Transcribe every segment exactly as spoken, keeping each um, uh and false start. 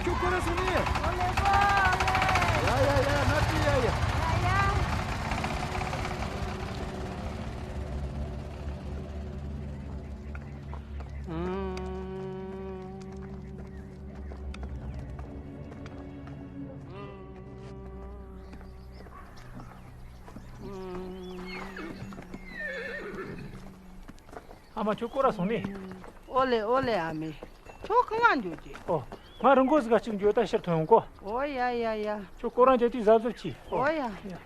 ཁྱོད་ཁོ་ར་སོང་ནི། ཨོ་ལེ་གོ་ཨོ་ལེ། ཡ་ཡ་ཡ་ན་ཏི་ཡ་ཡ། ཡ་ཡ། ཨ་མ་ཁྱོད་སྐོར་ར་སོང་ནི། ཨོ་ལེ་ཨོ་ལེ་ཨ་མེ། ཁྱོད་གང་ང་འགྱོ་གི། ཨོ། ང་རང་མགོ་ཟིག་ག་ཅིག་འགྱོ་ད་ཕྱིར་ཐོན་ཡོང་གོ། ཨོ་ཡ་ཡ་ཡ། ཁྱོད་སྐོར་ར་འགྱོ་དུས་གཟབ་གཟབ་གྱིས། ཨོ་ཡ། ཡ།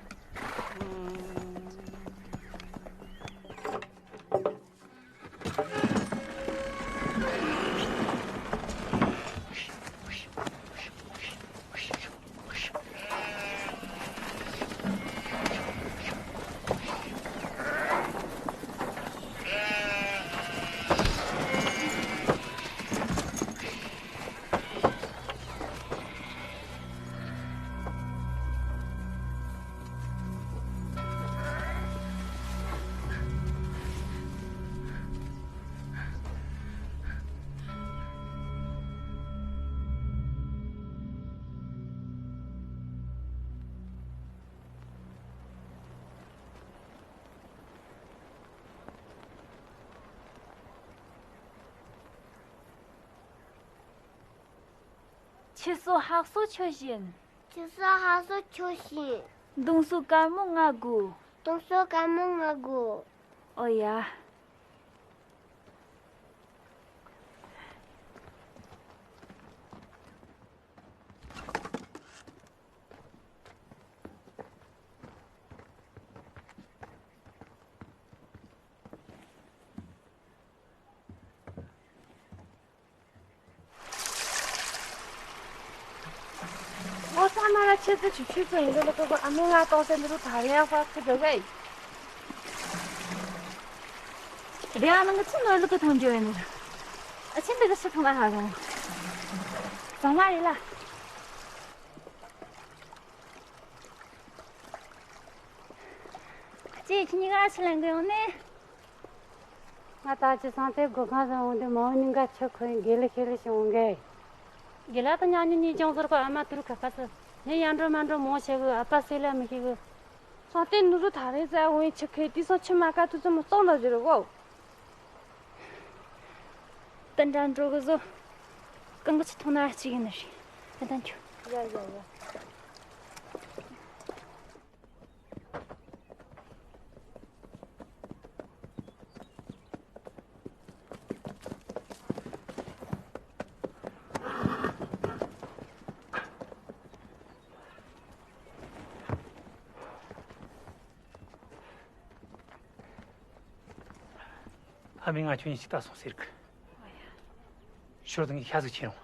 ཁྱི་སོ་ཧག་སོ་ཁྱོད་བཞིན། ཁྱི་སོ་ཧག་སོ་ཁྱོད་བཞིན། མདུང་སོ་དཀར་མོ་ང་དགོས། མདུང་སོ་དཀར་མོ་ང་དགོས། ཨོ་ཡ། ངོ་ཚ་མ་ལ་ཆེ་ཚེ་ཆུ་ཆུ་ཚོ་ཡིན་འདི་ལ་ཀོ་ཀོ་ཨ་མའི་ང་གཏོང་སེ་འདི་རུ་ཐག་རིང་ཧྥ་ཁུ་འདི་གའི། རེ་ཨ་ནང་གི་ཚི་ནོར་ལུག་གི་ཐོང་རྒྱུ་ཡིན། ཨ་ཆེན་འདི་གི་ཕྱི་ཐོང་ལ་ཧ་རུང་། བཟང་མ་རེད་ལ། ཅེ་ཁྱི་གཉིས་ཀ་ཕྱི་ལ་འགྲོ་ཡོང་ནས། ང་ད་ཅི་སང་དེ་སྒོ་ཁང་ཟིན་འོང་དུས་མ་འོངས་ཉིན་ག་ཆུ་ཁོལ་དགེ་ལེགས་ཤེས་ལེགས་ཤིག་འོང་གེ། དགེ་ལགས་དང་མཉམ་ཉིན་གཉིས་ཀྱང་ཟོར་གོ་ཨ་མ་ཏུ་རུ་ཁ་ཁ་སི། ངས་ཡར་འགྲོ་མར་འགྲོ་མང་ཆེ་གི་ཨ་ཕ་སེ་ལ་མི་ཤེས་གི། སང་དེ་ནུ་རུ་ཐག་རིང་ཟ་འོང་ཡི་ཆུ་ཁོལ་དུས་སང་ཆུ་མ་ཀ་ཏུ་ཙི་མོ་གཙང་ད་བཞུར་གོ། ཏན་ཏན་འགྲོ་གི་བཟོ། གང་གི་ཆུ་འཐུང་ན་གཅིག་ཡིན་ནི་རེད། ཏན་ཏན་ཁྱོད། ཡ་ཡ་ཡ། ཨ་མས་ང་ཁྱོད་གཉིས་ཅིག་ལྟ་སོང་ཟེར་གི། ཞོར་དུ་ངས་ཤ་ཟིག་ཁྱེར་ཡོང་།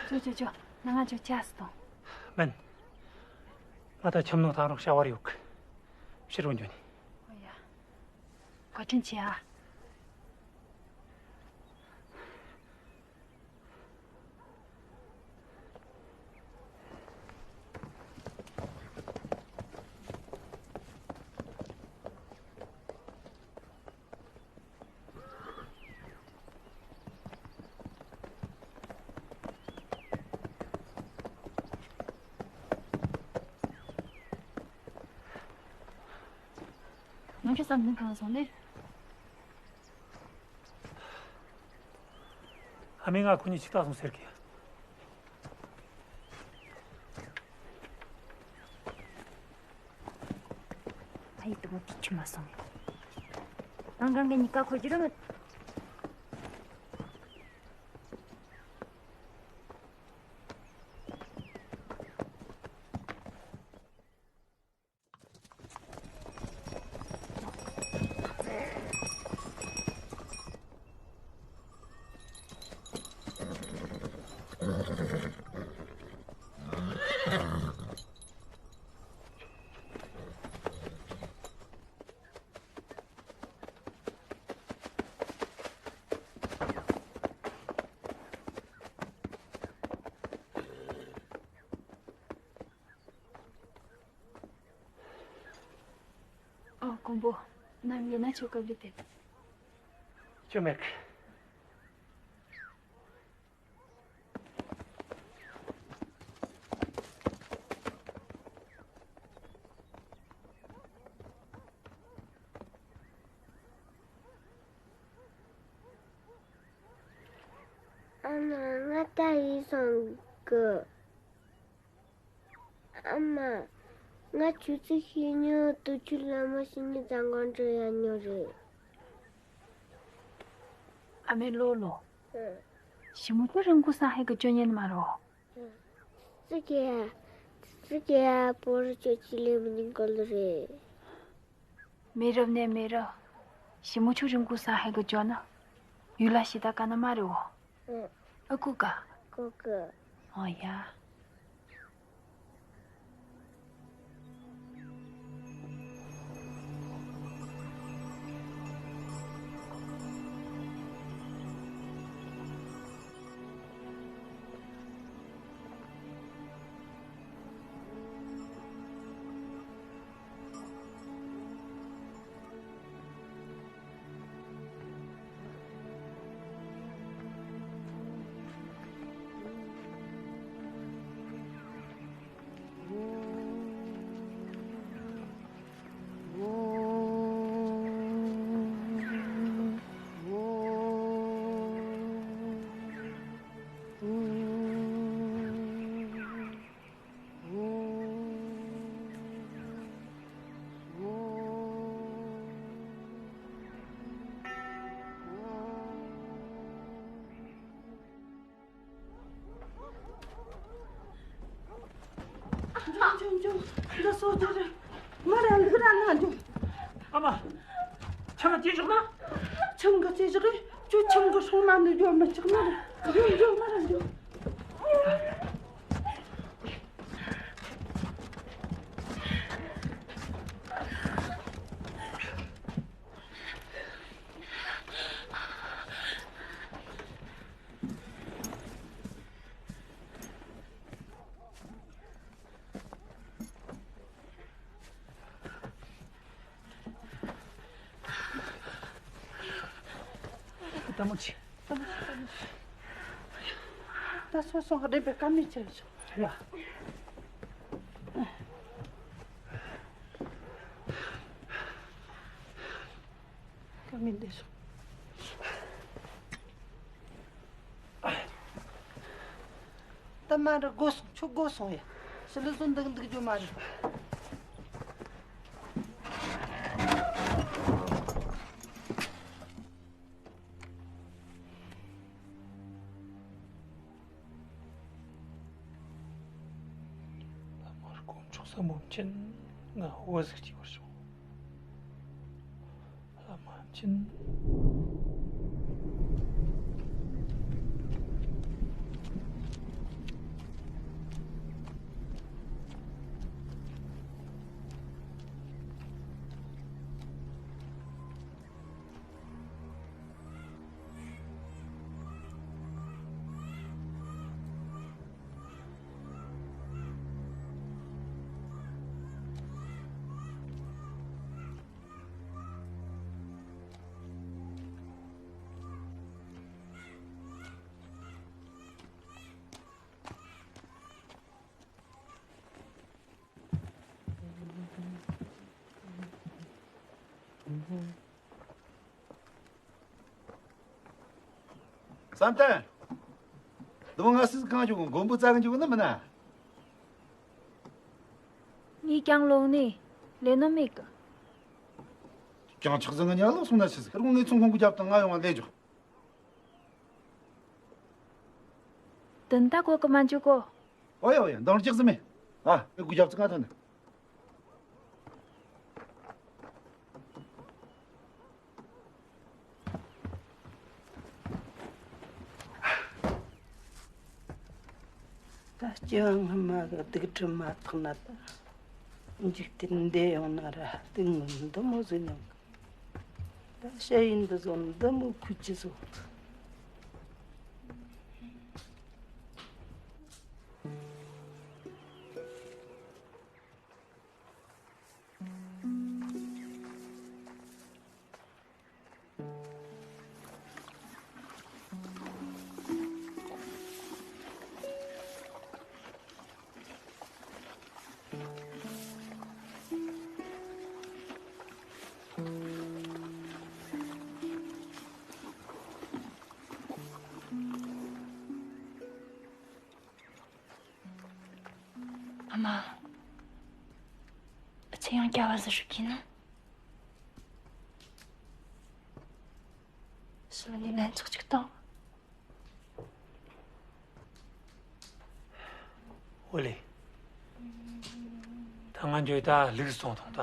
ཅོ་ཅོ་ཅོ། ང་ང་ཅོ་ཅག་སི་དང་། མིན། ང་ད་ཁྱིམ་ནང་ཐང་རོགས་བྱ་བར་ཡོད་གི། ཕྱིར་རོ་འགྱོ་ནི། ཨོ་ཡ། བཀའ་དྲིན་ཆེ་ཨ། ང་ཁྱོད་བསམ་ནི་གང་སོང་ནི། ཨ་མས་ང་ཁོ་གཉིས་ཅིག་ལྟ་སོང་ཟེར་གི། ཨ་ཡི་དུ་མོ་དེ་ཁྱི་མ་སོང་། ང་གང་གི་གཉིས་ཀ་ཁོ་རྒྱུ་རུ་མི། ཨོ་ཀོང་པོ། ནམ་ཡིན་ན་ཆོ་ག་ལི་དེ། ཅོ་མེད་གི། ཨ་མ། ང་ད་ཡིད་སོང་གི། ཨ་མ། ང་ཆུ་ཚོད་ཤེས་ཉོ་དུ་ཆུ་ལ་མ་ཤི་ཉི་ཙང་གང་འདྲ་ཡ་ཉོ་རེད། ཨ་མའི་ལོ་ལོ། ཞི་མོ་ཁྱོད་རིང་གུ་ས་ཧེ་གི་ཅོ་ཉན་མ་རོ། སི་ཀེ་ཡ། སི་ཀེ་ཡ་པོ་རི་ཅོ་ཅི་ལེ་མི་ཉིན་གོ་ལ་རེད། མི་རབས་ནས་མི་རབས། ཞི་མོ་ཆུ་རིང་གུ་ས་ཧེ་གི་ཅོ་ན། ཡུལ་ལ་ཤི་ད་ཀ་ན་མ་རེ་བོ། ཨ་ཀུ་ཀ། ཀུ་ཀུ། ཨོ་ཡ། འཇོག་འཇོག་འཇོག་འདི་སོ་དེ་རེད། མ་ར་ལུག་ར་ན་འཇོག་ཨ་མ། ཆང་ག་ཅི་བཞག་ན། ཆང་ག་ཅི་བཞག་རེད། ཁྱོད་ཆང་ག་སོང་ན་ནི་འཇོག་མི་ཆགས་ན་ར། འཇོག་འཇོག་མ་ར་འཇོག་ད་མོ་ཆེ། ད་སོ་སོ་རེད་པས་ཀ་མི་ཆེ་ཆོ། ཡ། ཀ་མི་འདི་ཆོ། ད་མ་རེད། དགོས་སོང་། ཁྱོད་དགོས་སོང་ཡ། ཕྱི་ལ་བཟོ་འདུག་འདུག་རྒྱུ་མ་རེད། ལྷ་མོ་དཀོན་མཆོག་གསུམ་མོ་མཁྱེན། ང་བུ་ཟིག་སྐྱེས་པར་ཤོག་ལྷ་མོ་མཁྱེན། བསམ་གཏན། འདི་མོ་ང་སིས་གང་བྱུང་མགོན་པོ་རྩ་གི་འཇུག་ནི་མིན་ན། ངས་ཀྱང་ལོག་ནས་ལས་ནོ་མེད་གི། ཀྱང་ཆག་ཟིན་ང་ཉལ་ལོག་སོང་ན་ཆི་ཟིག་རུང་ངས་ཚོང་ཁང་གི་རྒྱབ་དང་ང་ཡོང་བ་ལས་འཇོག་དོན་དག་གོ་གི་མ་འཇུག་གོ། ཨོ་ཡ་ཨོ་ཡ། འདང་རྒྱག་ཟིན་མེད། ཨ། ཨེ་གུ་རྒྱབ་ཚིག་ང་ཐོན་ནས། ད་སྐྱེ་བ་སྔ་མ་གི་སྡིག་སྒྲིབ་མ་དག་ན་ད། འཇིག་རྟེན་འདི་ཡོང་ན་ར་སྡུག་བསྔལ་འདི་མོ་ཟིག་མྱོང་། ད་ཞ་ཡི་འདི་ཚོ་འདི་མོ་ཁུ་ཅི་ཚོ། མ། ཨ་ཆེ་ཡང་སྐྱ་བ་ཟིག་ཧྲུག་གི་ན། ཞི་ལི་ནས་ལན་ཆག་ཅིག་བཏང་། ཨོ་ལེ། ད་ང་འགྱོ་ད་ལུག་སོང་ཐོང་ད།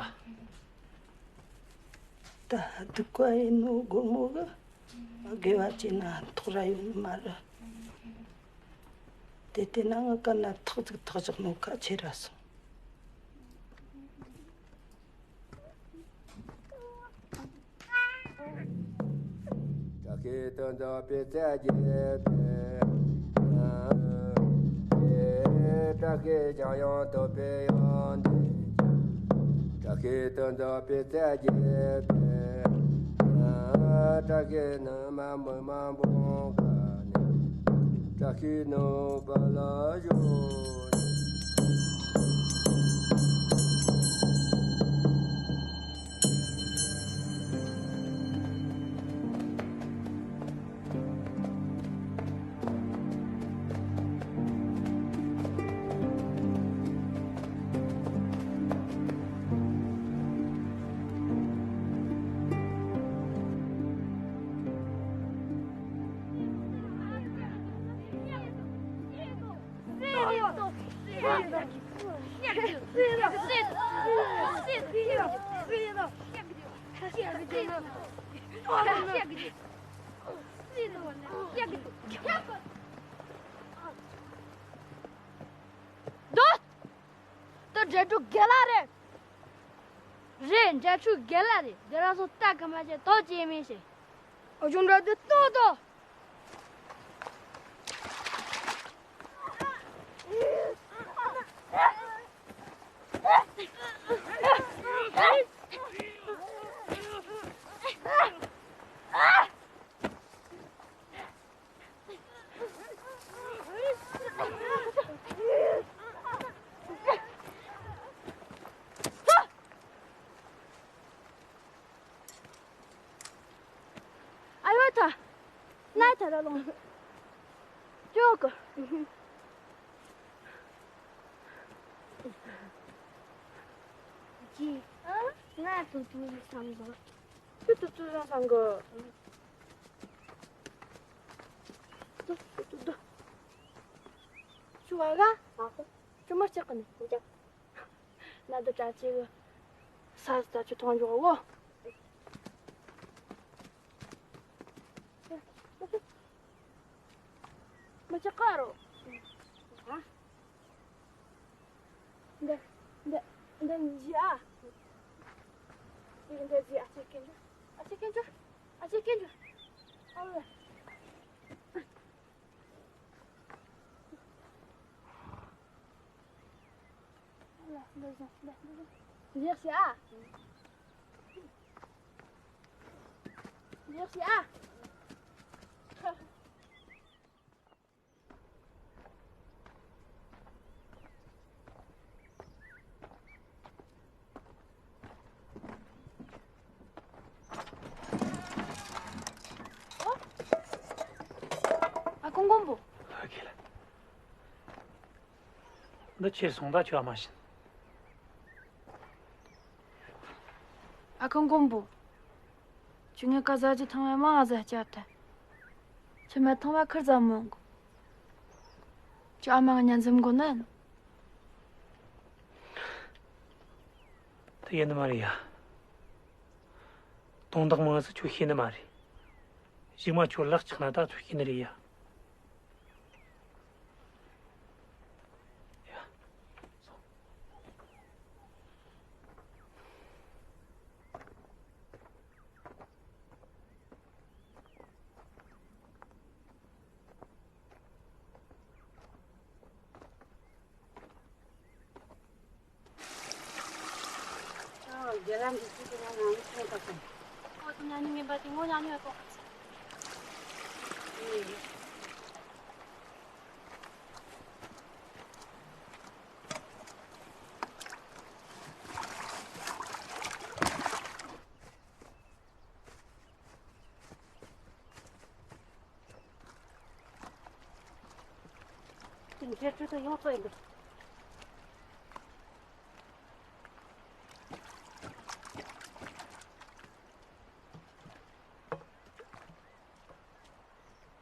ད་སྡུག་པ་ཡིན་ནོ་སྒོར་མོ་གི། དགེ་བ་བྱས་ན་ཐོག་ར་ཡོང་ནི་མ་རེད། དེ་བལྟས་ན་ང་ག་ན་ཐག་ཅིག་ཐག་བཞག་ནོ་ཁ་ཆེ་ར་སོང་། བཀྲ་ཤིས་དོན་རྫོགས་པའི་ཚེ་རྒྱས་པའི། བཀྲ་ཤིས་ཞིང་ཡང་ཐོབ་པའི་ཡང་དེ། བཀྲ་ཤིས་དོན་རྫོགས་པའི་ཚེ་རྒྱས་པའི། བཀྲ་ཤིས་ནི་མ་མི་མ་འབུང་ག་ནས། བཀྲ་ཤིས་ནོར་བུ་ལ་ཞོག་སྡོད། དེ་འབྲས་ཕྲུག་རྒན་ལགས་རེད། རེད། འབྲས་ཕྲུག་རྒན་ལགས་རེད། འདི་རང་ཚོ་ལྟ་གི་མ་བྱེད་དོ་ཅི་མིན་ཞེས། ཨ་ཅོ་འདྲ་འདི་ལྟོས་དོ། ཨ་ཡོ་ཐ། ནའི་ཐ་ར་ལོང་། ཅོག་གི། ཅི། ང་ཐུག་ཐུག་བསམ་གི། ཁྱོད་ཐུག་ཐུག་བསམ་གི། ཏུ་ཏུ་ཏུ་ཏུ། ཁྱོད་བ་ག་ཨ་ཁོ། ཁྱོད་མར་ཆག་གི་ནི། ང་འདི་གྲྭ་ཆེ་གི། ས་ས་ཆུ་ཐོང་འཇོག་བོ། མི་ཆག་ག་རོ། ཨ། འདི་འདི་འདི་འཇི་ཨ། འདི་འདི་འཇི་ཨ་ཅེ་སྐྱེ་འཇུ། ཨ་ཅེ་སྐྱེ་འཇུ། ཨ་ཅེ་སྐྱེ་འཇུ། ཨ་ལ། ལགས་སོ། ལགས་སོ། ལགས་སོ། ལགས་སོ། ཨ་ཁུ་མགོན་པོ། ལགས་ཀྱི་ལགས། འདི་ཁྱེར་སོང་ད་ཁྱོད་ཨ་མ་བྱིན། ཨ་ཁུ་མགོན་པོ། ཁྱོད་ངའི་ཀ་ཟ་རྒྱུ་ཐང་བའི་མང་ང་ཟ་བཅར་ཐལ། ཁྱོད་མ་ཐང་བ་ཁུར་ཟ་མོ་འགོ། ཁྱོད་ཨ་མ་ང་ཉན་འཛེམ་དགོ་ནི། དེ་ཡིན་ནི་མ་རེད་ཡ། དོན་དག་མང་ཟིག་ཁྱོད་ཤེས་ནི་མ་རེད། གཞུག་མ་ཁྱོད་ལག་ཆགས་ན་ད་ཁྱོད་ཤེས་ནི་རེད་ཡ། རྒྱ་ལམ་གྱི་ཚུལ་དུ་ང་རང་ཉིད་ཁོང་དང་ཁོང་། ཁོ་ཚོ་ཉ་ཉུང་ངན་པ་དེ་ངོ་ཉ་ཉུང་ཡོད་གོ། དེ་འདྲའི་ཁྲོད་དུ་ཡོང་ཚོ་ཡིན་འདུག་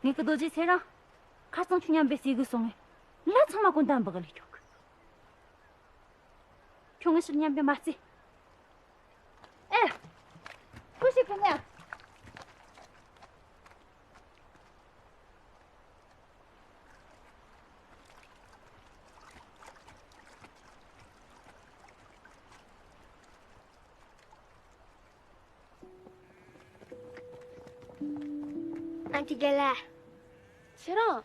ངེད་ཀྱི་རྡོ་རྗེ་ཚེ་རིང་། ཁ་སང་ཁྱོད་མཉམ་པའི་ཟས་གོས་སོང་ངས། ལ་ཚང་མ་ཀུན་ཏང་འབག་ལས་ཁྱོད་ཀྱི། ཁྱོད་ངའི་ཕྱིར་མཉམ་པའི་མ་རྩེ། ཨེ། ཁུ་ཞིག་གི་ནས། ཨ་ཅེ་རྒན་ལགས། ཚེ་རིང་།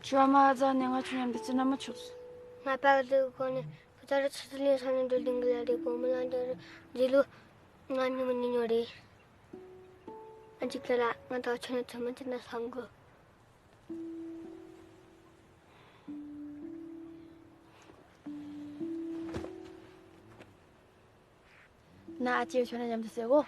ཁྱོད་མ་ཟ་ནས་ང་ཁྱོད་མཉམ་དུ་ཅི་ན་མི་ཆོག་ང་པགས་ཟེར་གོ་ནས་ཕུ་ཐར་ཆུ་ཚུལ་ལེན་ས་ནས་འགྲོ་ལིང་གི་ལ་རེད་གོ་མི་ལ་འདྲ་རེད་ལོ། ང་ཉི་མ་ཉི་ཉོ་རེད། ཨ་ཅེ་ཁྱོད་ལ་ང་དང་ཁྱོད་ནས་ཚོད་མ་ཅི་ན་སང་གོ། ན་ཨ་ཅེ་ཁྱོད་ནས་མཉམ་དུ་ཟེར་གོ།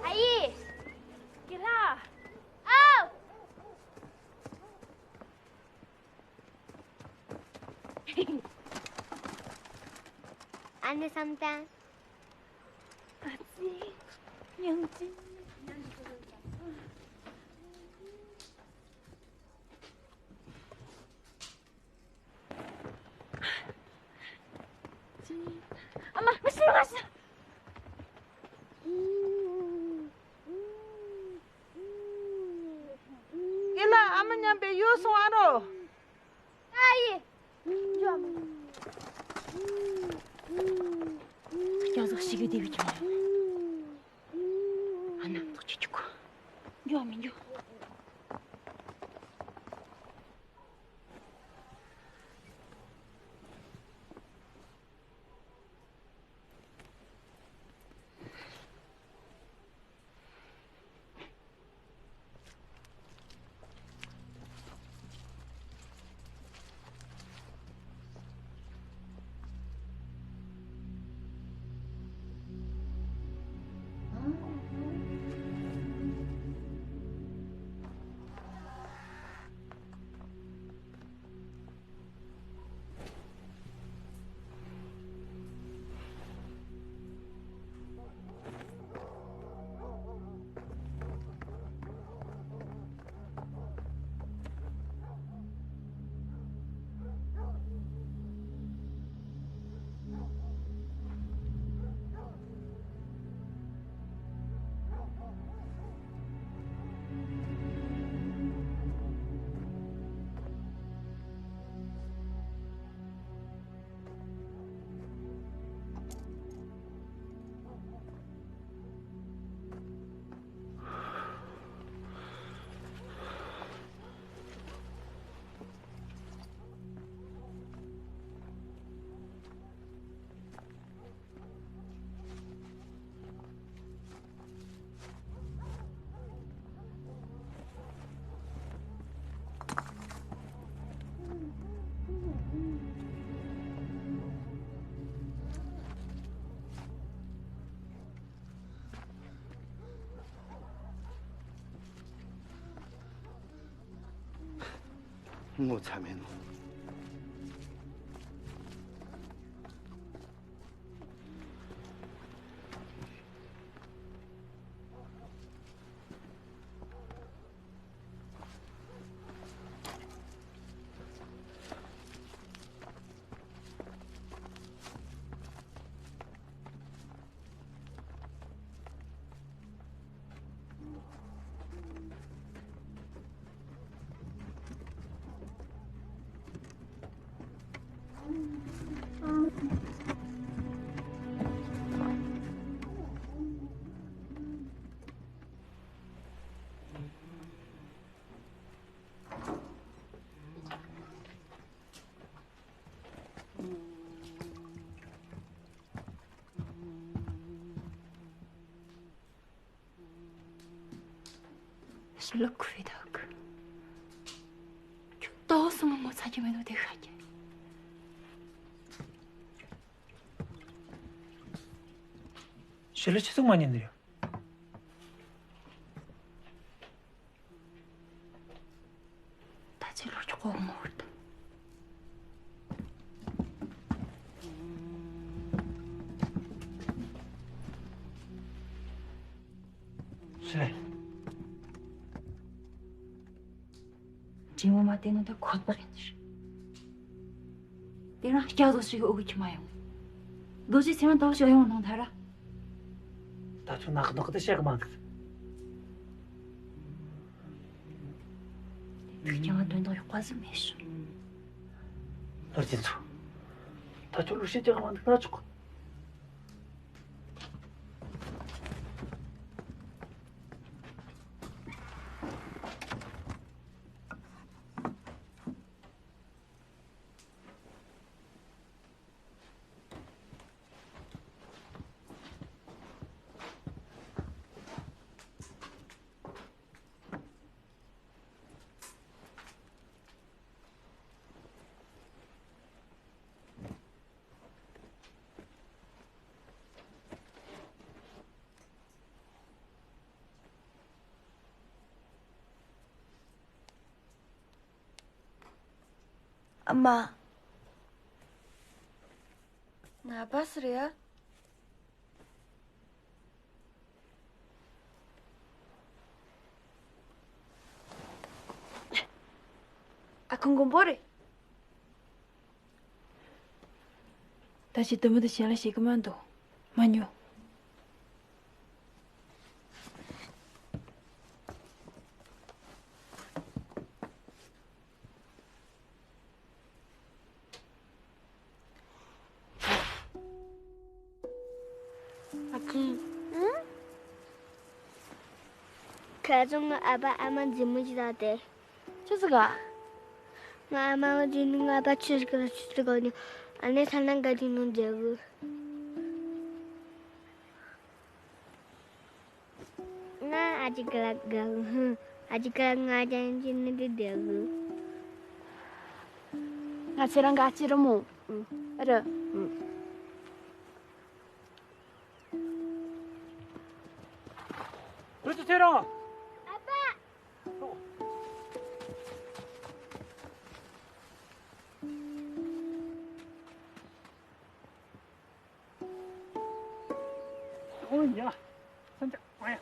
ཨ་ཡེ། དགེ་ལགས། ཨའོ། ཨ་ནེ་བསམ་གཏན། ཨ་ཙི། ཉང་ཅི། ཨ་མ། མ་ཤི། མ་ཤི། ཨེ་ལ། ཨ་མ་མཉམ་པའི་ཡོད་སོང་ཨ་རོ། ཨ་ཡེ། འཇོག་མི། སྐྱ་ཟོག་ཞིག་གི་སྡེ་བའི་ཁྱིམ་ལ། ཨ་ནམ་ཐོག་ཅི་ཅི་གོ། འཇོག་མི་འཇོག་ངོ་ཚ་མེད་ནོ། ལ་ཁུ་བའི་ཐག་གི། ཁྱོད་ཏོག་སོང་ངོ་ཚ་རྒྱུ་མེད་ནོ་དེ་ཤ་རྒྱུ། ཞི་ལི་ཆི་ཚུགས་མ་ཉན་འདི་རེད། ད་ཚེ་ལོ་ཆོག་གོ་མོ་བར་དུ། ཞི་ལི། དྲིན་མོ་མ་བསྟན་ནོ་ད་ཁོ་ཐག་ཡིན་ཟེར། དེ་རིང་སྐྱ་བཟོ་ཞིག་གི་འུ་གི་ཁྱི་མ་ཡོང་། རྡོ་རྗེ་ཚེ་རིང་དག་ཞོ་ཡོང་གནང་ཐལ་ར། ད་ཚོ་ནག་ནག་དེ་བཤད་གི་མ་འདུག་དེ་ཀྱང་དོན་དག་ཡག་པ་ཟིག་མེད་ཤག་ལོ་རྒྱུས་ཚོ། ད་ཚོ་ལུགས་བཤད་རྒྱག་གི་མ་འདུག་ན་ཆོག་ཨ་མ། ང་པ་སི་རེད་ཡ། ཨ་ཁུ་མགོན་པོ་རེད། ད་ཅི་དུ་མི་དུ་ཞལ་ལ་ཞིག་གི་མ་འདུག་མ་ཉོ། ཨ་ཁུ། ཨང་། ཁ་སང་ང་ཨ་ཕ་ཨ་མ་འཛིང་མོ་ཞིག་བཏང་སྟེ། ཆི་ཟིག་ག་ང་ཨ་མ་འཛིང་ནི་ང་ཨ་ཕ་ཆི་ཟིག་ག་ཆི་ཟིག་ག་ནི་ཨ་ནེ་ཐ་ན་ག་དེ་ནང་འཛིང་གི། ང་ཨ་ཅེ་ཀ་ལ་དགའ་གི། ཨ་ཅེ་ཀ་ལ་ང་ཅན་ཅི་ནི་དེ་བསྡད་གི། ང་ཚེ་རང་ག་ཅི་རི་མོ། ཨུ། རི། ཨུ། རི་ཅི་ཚེ་རང་། ཨ་ཕ། ཨོ་ཡ། སེམས་ཅག་ཨ་ཡ།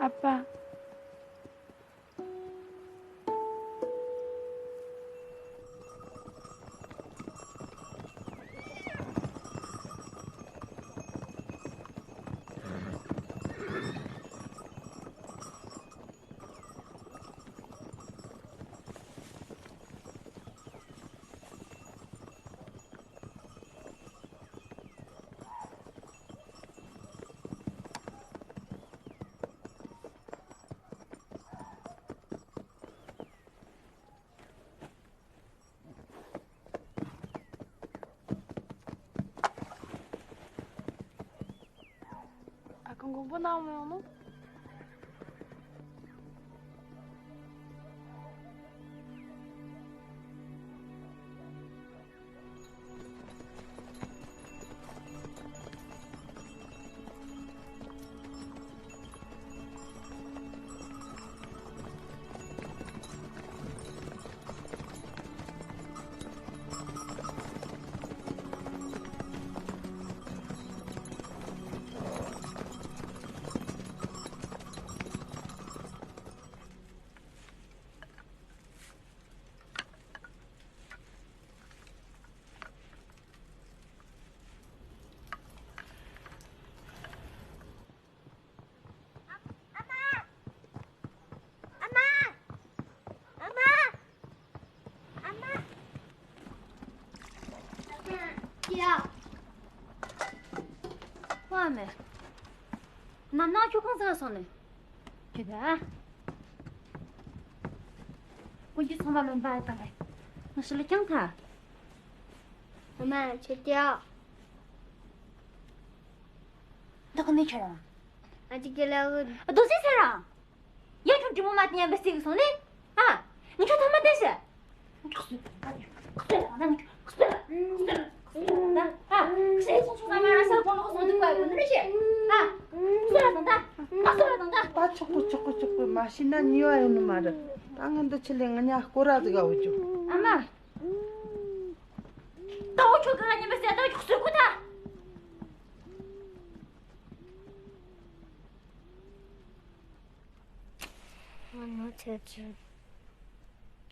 ཨ་ཕ། ཨ་ཁུ་མགོན་པོ་ནང་མི་ཡོང་ནོ། ཨ་མ། ཨ་མ། ཨ་མ། ཨ་མ། ཡ། ཨ་མ། ནམ་ནག་ཁྱོད་གང་ཟག་སོང་ནས། ཁྱོད་ད། ཀུན་གྱིས་ཚང་མ་ལོན་པ་ཡོད་པ་རེད། ང་ཞི་ལི་ཀྱང་ཐ། ཨ་མ་ཁྱོད་ཀྱ། འདི་ག་ནས་ཁྱེར་རང་། ཨ་ཅེ་ཀེ་ལ་གི། རྡོ་རྗེ་ཚེ་རིང་། ཡ་ཁྱོད་འབྲི་མོ་མ་དེ་ཉམས་པའི་རྩེ་གི་སོང་ནི། ཨ། ངས་ཁྱོད་ཐོག་མ་བལྟས་ཤི། ཁུ་སོ་རང་ད་ངས་ཁུ་སོ་རང་ད་ཨ། ཁུ་སོ་སོང་ཆུང་ས་མ་ར་ས་གོང་ལོག་སོང་འདུག་པ་གོ་ནི་རེད་ཤི། ཨ། ཁུ་སོ་རང་ད་ད་ཁུ་སོ་རང་ད། ད་ཆོག་གི་ཆོག་གི་ཆོག་གི། མ་ཤི་ན་ཉེས་པ་ཡོང་ནི་མ་རེད། ད་ང་འདི་ཆི་ལས་ང་ཉ་སྐོར་ར་ཟིག་ག་འོ་ཅུ། ཨ་མ། ད་འོ་ཆོག་གི་ར་ཉམས་པའི་རྩེ་ད་ཁུ་སོ་གོ་ད། ང་ནོར་ཆེ་ཆེ།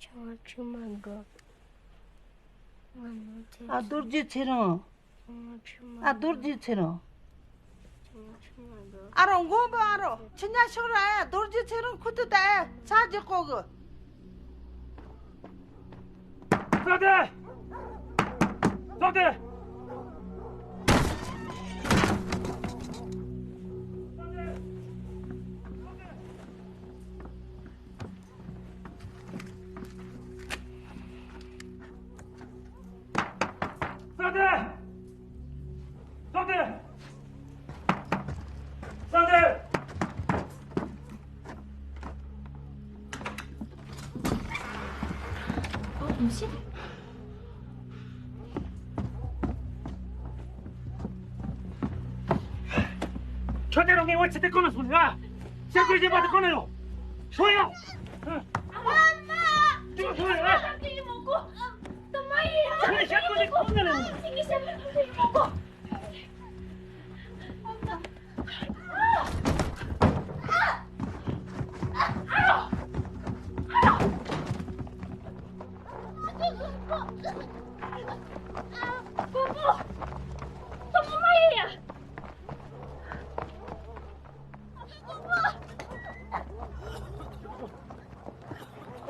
ཆུང་མ་ཆུང་མ་དགོས། ང་ནོར་ཆེ་ཨ། རྡོ་རྗེ་ཚེ་རིང་། ཆུང་མ་ཆུང་མ་ཨ། རྡོ་རྗེ་ཚེ་རིང་། ཆུང་མ་ཆུང་མ་དགོས། ཨ་རོ། མགོན་པོ་ཨ་རོ། ཁྱི་ཉ་ཤོག་ར་ཨ། རྡོ་རྗེ་ཚེ་རིང་ཁུ་ཐུ་ད་ཨ། ཚ་རྒྱག་གོ་གི། སྟོབས་ལྡན། སྟོབས་ལྡན། སྟོབས་ལྡན། སྟོབས་ལྡན། སྟོབས་ལྡན། ཨོ། མི་ཤེས། ཁྱོད་དེ་རུ་ངའི་འོད་ཚེ་དེ་གང་ན་སོང་ཡ། ཤེས་དགོས་ཡིན་པ་དེ་གང་ན་ཡོད། ཤོད་ཡ། ཨ་མ། ཅི་ཤོད་ཡ། ད་མ་ཡིན་ཡ། ཁྱོད་ཤེས་དགོས་དེ་གང་ན་ཡོད། ཅི་ངས་ཤེས་མི་ཐུབ་ཡིན་མོ་གོ།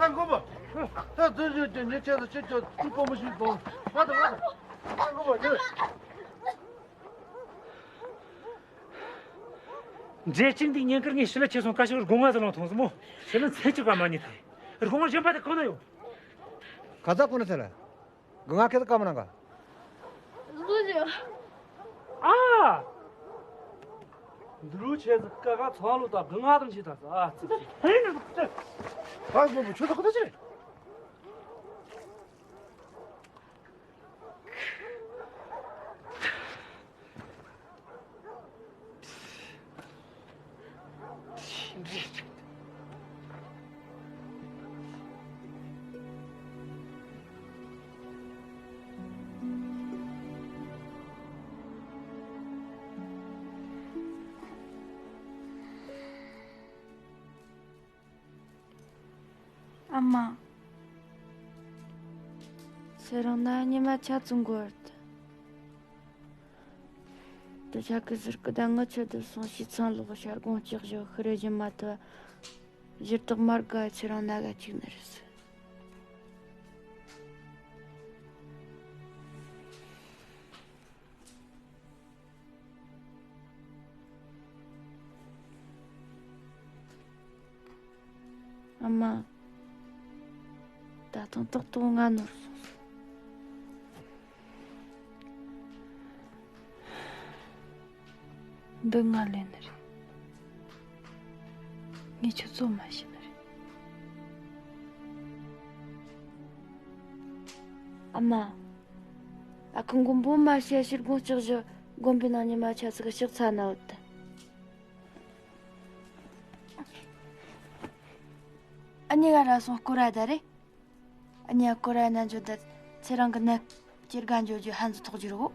ཨ། མགོན་པོ། ད་འཛུལ་བཞིན་གྱི་ཉེས་ཆད་དུ་ཁྱེད་ཀྱི་ཐུགས་ཕོག་མི་ཞིག་དང་། ང་དང་ང་དང་། ཨ། མགོན་པོ་ཉེས། འདྲེ་གཅིག་འདི་ཉེན་ཁར་ངས་ཞི་ལ་ཆེ་སོང་། ཀ་ཤོར་སྒོ་ང་ཟིག་ལོང་ཐོངས་སོང་མོ། ཞི་ལ་ཚེ་གཅིག་པ་མ་ཉེས་ཐལ། སྒོ་ང་གཞན་པ་དེ་གང་ན་ཡོད། ག་ཚ་གོ་ན་ཚེ་ལ། སྒོ་ང་ཁེ་ཚ་ཀ་མ་ན་ག། བཟོ་བཞིན། ཨ། འདི་རུ་ཆེ་ཚ་ཀ་ཀ་ཚང་ལོ་ད་སྒོ་ང་དང་ཆེ་ད་ས། ཨ་ཙི་ཙི། ཧེ་ནི་ཙི། ཨ། མགོན་པོ་ཁྱོད་ད་ཁོ་ད་ཅི་རེད། ཨ་མ། ཚེ་རིང་ན་ཉི་མ་ཆ་ཙམ་འགོར་ཏེ། དེ་ཆ་གི་ཟུར་གི་ད་ངི་ཆུ་དུ་སོང་ཞིག་ཚང་ལོག་ཤར་དགོང་ལྕགས་བཞོ་ཤི་རེ་བཞིན་མ་ཐུབ། ཞུ་དག་མར་ག་ཚེ་རིང་ན་ག་ཅིག་ནི་རེད་ཟེར། ཨ་མ། ད་དུང་ཏོག་ཏོག་ང་ནོར་སོང་། འདི་ང་ལེན་ནི་རེད། ངས་ཁྱོད་ཚོ་མ་ཤི་ནི་རེད། ཨ་མ། ཨ་ཁུ་མགོན་པོ་མ་ཤི་ཡ་ཕྱིར་དགོང་ལྕགས་བཞི་དགོན་པའི་ནང་ཉི་མ་ཆ་ཚིག་གི་ཕྱག་ཚ་ན་འོད་དུ། ཨ་ནི་ག་ར་སོང་སྐོར་ར་ད་རེད། ཨ་ནི་ཨ་སྐོར་ར་ན་འཇོ་ད་ཚེ་རིང་གི་ནད་སྐྱེར་ག་འཇོ་རྒྱུ་ཧན་ཟི་ཐོག་རྒྱུ་རོ།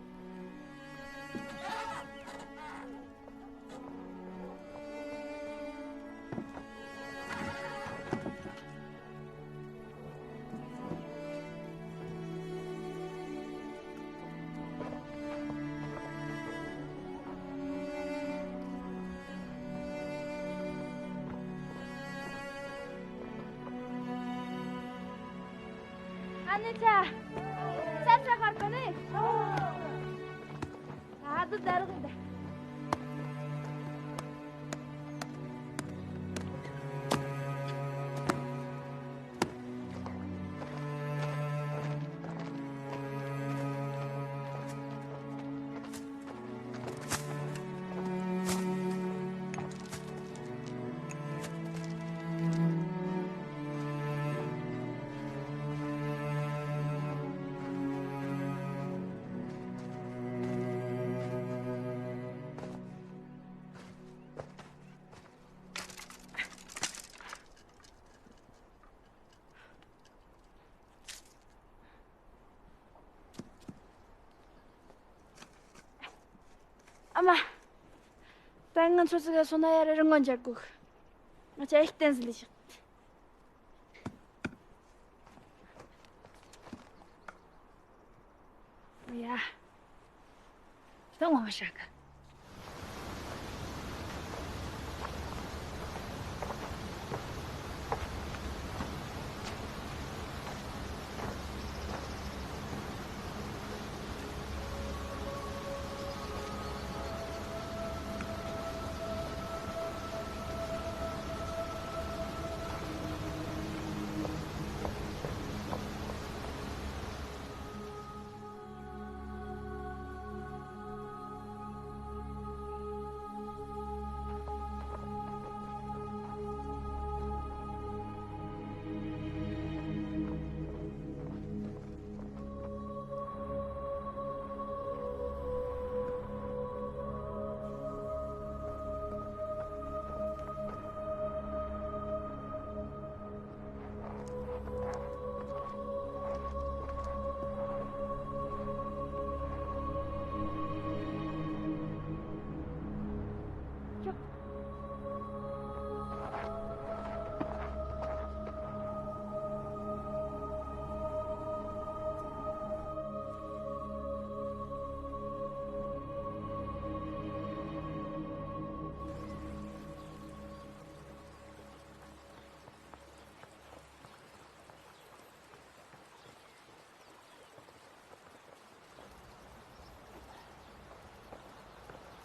ཨ་ནེ་ཅག་ས་ཆ་ཧར་པ་ནི། ཨ་དུ་ད་རུ་གི་ད། ཨ་མ། ད་ང་ཚོ་ཚོ་ག་སོང་ན་ཡ་རེ་རི་ངོ་འཇར་གུག་ང་ཅག་ཨེ་བསྟན་ཟི་ལི་ཞིག་ཡ། ད་ངོ་མ་ཤ་ག་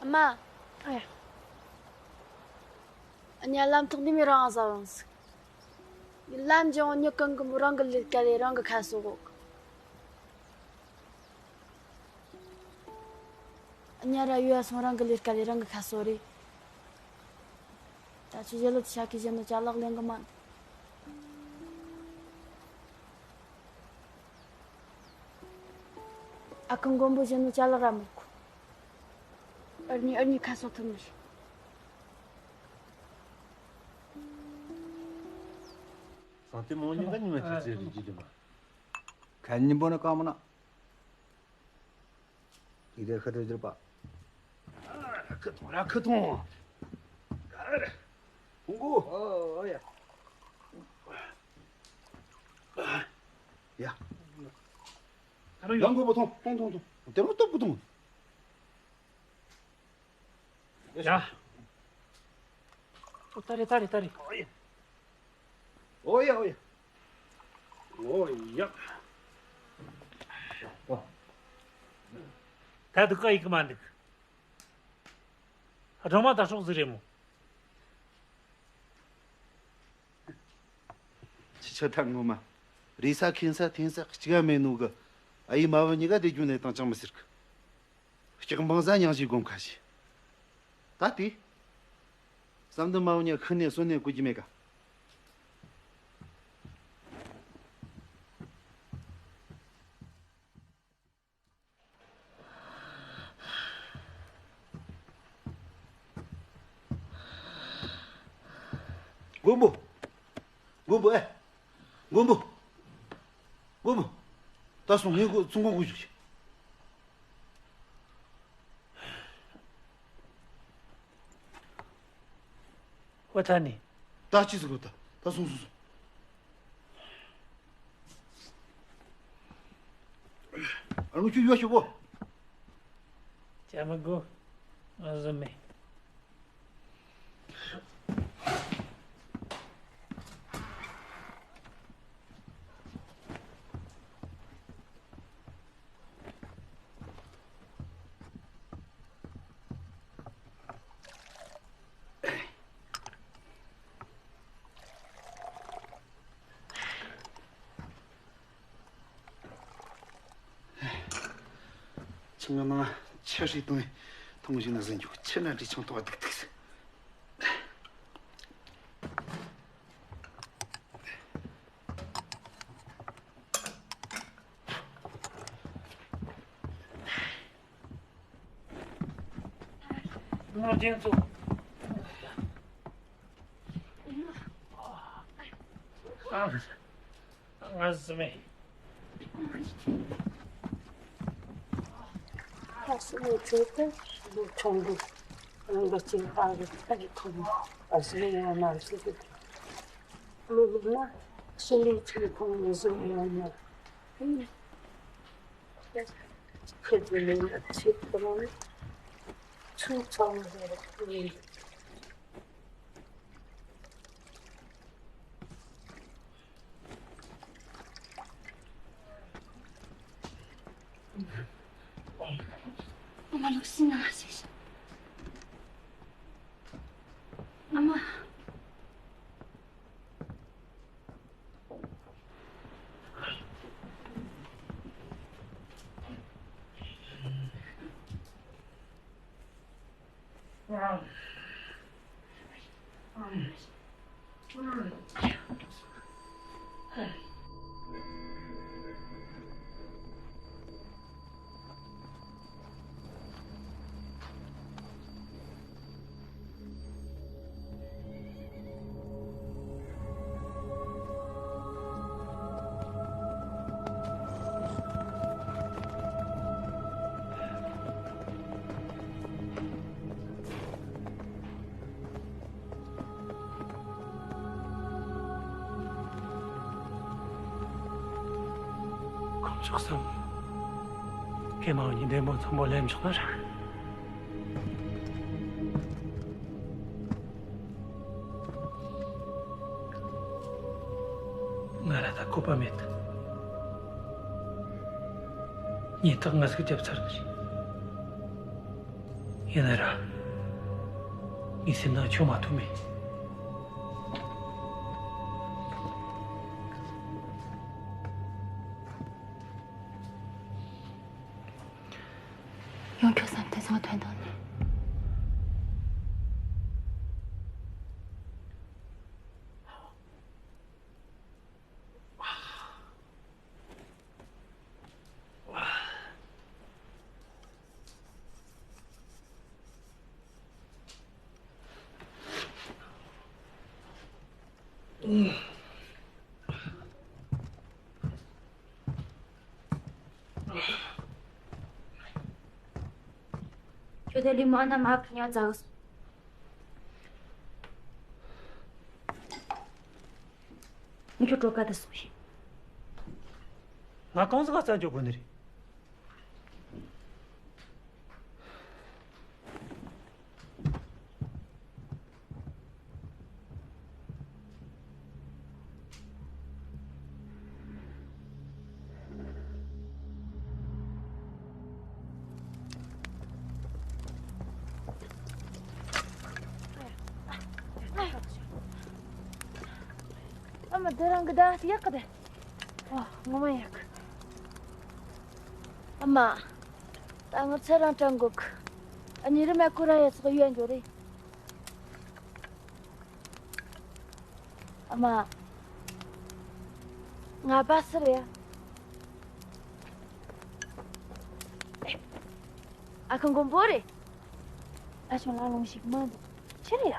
ཨ་མ། ཨ་ཡ། ཨ་ཉ་ལམ་ཐོག་འདི་མི་རང་ཟ་རང་ཟིག་ལམ་ཇོང་ཉི་གང་གི་མོ་རང་གི་ལུས་ཀ་ལས་རང་གི་ཁ་སོ་གོ། ཨ་ཉ་ར་ཡོད་སོང་རང་གི་ལུས་ཀ་ལས་རང་གི་ཁ་སོ་རེད། ད་ཆུ་ཞལ་ལོ་ཆ་ཁི་ཞལ་ནོ་ཅ་ལག་ལེན་གི་མ། ཨ་ཁུ་མགོན་པོ་ཞལ་ནོ་ཅ་ལག་ར་མི་ཁུ། ཨར་ནི་ཨར་ནི་ཁ་སོ་ཐུ་མི། སང་ཏེ་མོ་ཉི་ག་ཉི་མ་ཅི་ཟེར་རི་ཇི་ལི་མ། ཁ་ཉི་པོ་ན་ཀ་མོ་ན། ཡི་དེ་ཁ་ཏོ་ཇིར་པ། ཁ་ཐོང་ར་ཁ་ཐོང་། ཧུང་གུ། ཨོ་ཡ། ཡ། ཡང་གོ་བོ་ཐོང་ཐོང་ཐོང་ཐོང་། དེ་རུ་སྟོབས་གོ་ཐོང་། ཡ། ཨོ་ཏ་རེ་ཏ་རེ་ཏ་རེ། ཨོ་ཡ་ཨོ་ཡ། ཨོ་ཡ། ད་དུ་ཀ་ཡིག་མ་འདུག་སྒྲོལ་མ་ད་སྲོག་ཟིག་རེད་མོ། ཁྱི་ཆ་ཐག་ངོ་མ། རེ་ས་ཁེན་ས་འཐེན་ས་གཅིག་ག་མེད་ནོ་གི། ཨ་ཡི་མ་བུ་གཉིས་ཀ་དེ་རྒྱུ་ནས་བཏང་ཅང་མི་ཟེར་གི། སྐྱག་འབངས་ས་མྱང་ཞིག་སྒོམ་ཁ་ཞིག་ད་དེ། བསམ་དུ་མ་བུ་གཉིས་ཁུ་ནས་སོ་ནས་གོ་རྒྱུ་མེད་ཀ། མགོན་པོ། མགོན་པོ་ཨེ། མགོན་པོ། མགོན་པོ། ད་སོང་ངས་ཁོ་ཚོང་ཁང་སྒུག་བཞུགས་ཤིག་ཝེ་ཐ་ནི། ད་ཅི་ཟིག་གོ་ད། ད་སོང་སོང་སོང་། ཨ་ངུ་ཆུ་ཡོ་ཤི་བོ། ཅ་མ་གོ། ང་ཟི་མེ། ཆང་ང་ནང་ཆ་ཧྲི་དང་ཐུང་བཞིན་ན་ཟིན་རྒྱུ་ཆི་ན་འདྲི་ཆང་ཐོག་སྡིག་སྡིག་ཟེར། ནོར་ཅན་ཚོ། ཨ། ང་ཟི་མེ། ཁ་སི་མོ་ཆོད་དེ། ཆུང་དུས་རང་གི་སྐྱེས་པ་གི་ཐད་ཀྱི་ཐོག་ནས་བཟོས་ཡོད་མ་རེད་ཟེར་གི་འདུག་མི་ལུག་ན་ཕྱི་ལུགས་ཆེ་ཁོང་ནས་བཟོས་ཡོད་མ་རེད། ཁྱེད་ཀྱི་ལུག་ལ་ཆེ་ཁོང་ཚུར་ཚོང་ཟེར་ཡིན། ཨ་མ་ལུག་སྲིན་ན་ཟེར་ཤག་ཨ་མ། དཀོན་མཆོག་གསུམ། ཁྱེད་མ་གཉིས་བདེ་མོ་འཚམ་པོ་སླེབས་ཆོག་ན་ར། ང་ར་ད་བཀོད་པ་མེད། ཉེན་རྟོག་ང་ཟིག་རྒྱབ་ཚར་ནི་རེད། ཡིན་ན་ར། ངའི་སེམས་ནང་ཆོ་མ་ཐུབ་མེད། ཡང་ཁྱོད་བསམ་དེ་བཟང་ཐོན་དང་ནི། ཁྱོད་དེ་ལི་མོ་ཨ་ན་མ་ཁ་ཉག་ཛ་གི་སོང་། ངས་ཁྱོད་སྤྲོད་ཀ་དེ་སོང་ཡིན། ང་གང་ཟིག་ག་རྩད་འཇོག་དགོས་ནི་རེད། ཨ་མ་དེ་རང་གི་ད་ཡག་གི་དེ། ཨ། ངོ་མ་ཡག་གི། ཨ་མ། ད་ང་ཚོ་རང་དྲན་དགོས་གི། ཨ་ནི་རི་མ་ཁོ་རང་ཡ་ཚོགས་ཡོད་འགྱོ་རེད། ཨ་མ། ང་པ་སི་རེད། ཨ་ཁུ་མགོན་པོ་རེད། ཨ་ཆུང་ལ་ལོང་ཞིག་མ་འདུག་ཕྱིར་ཡ།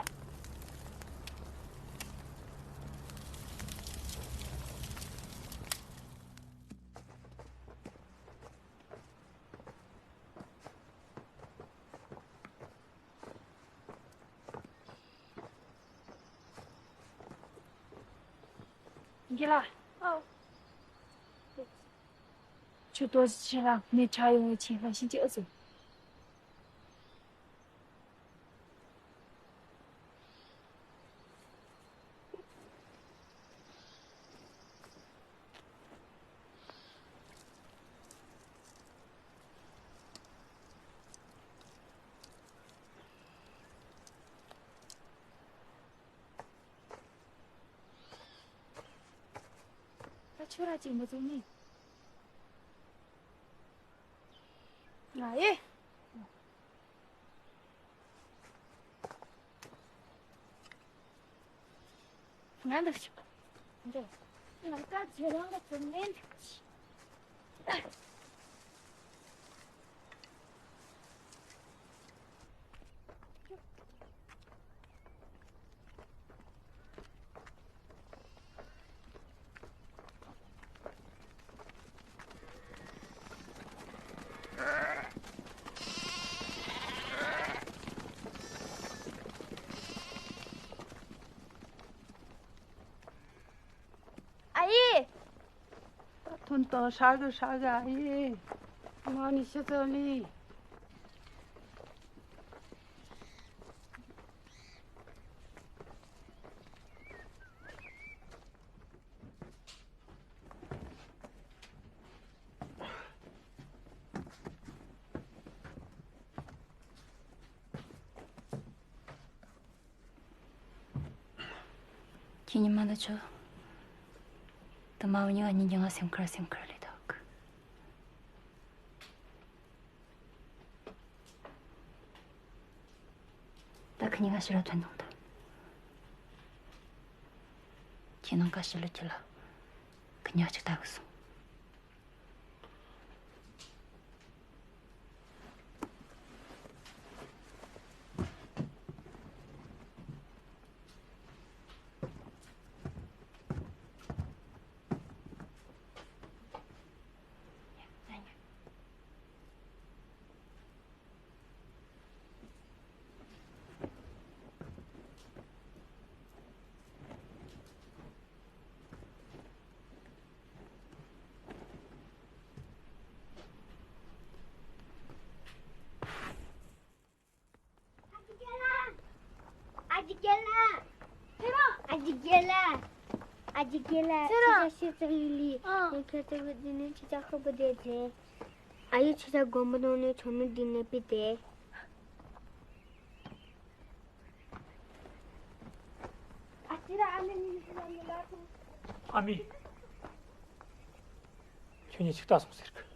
རྒན་ལགས། ཨོ། ཁྱོད་ཏོག་ཙམ་ཕྱིན་ལ་ངས་ཁྲ་ཡོང་བའི་ཆེད་ལ་ཕྱིན་ཅི་ཨ་ཟེར། ད་ཁྱོད་ར་ཅིག་མི་བཙུགས་ནི། ང་ཨེ། ང་འདུག་ཤོག་འདི། ང་ད་ཁྱེད་རང་གི་དྲིན་ལན། ཁོང་དང་ཧྲ་གི་ཧྲ་གི་ཨ་ཡེ། མ་ནི་ཤི་ཚོ་ལི། ཁྱེད་ཉི་མ་ལ་ཆོ། དུ་མ་བུ་ཉི་ག་ཉིན་གྱི་ང་སེམས་ཁར་སེམས་ཁར་ལས་དག་ད་ཁི་ཉི་ག་ཕྱི་ལ་ཐོན་དང་ད། ཁྱེད་ནང་ཀ་ཕྱི་ལ་ཁྱི་ལ་ཁི་ཉག་ཅིག་ལྟ་གི་སོང་། ཨ་ཅེ་རྒན་ལགས། ཨ་ཅེ་རྒན་ལགས། ཨ་ཅེ་རྒན་ལགས། ཨ་ཅེ་རྒན་ལགས། ཁྱེད་ཅག་ཤི་ཚར་ཡིན་ལི། ཨ། ངས་ཁྱེད་ཚོ་གི་འདི་ནས་ཁྱེད་ཅག་ཁུར་པོ་བསྡད་དེ། ཨ་ཡེ་ཁྱེད་ཅག་དགོན་པ་ནང་ནས་ཆུང་མ་འདི་ནས་ཕུད་དེ། ཨ་མི། ཁྱོད་གཉིས་ཅིག་ལྟ་སོང་ཟེར་གི།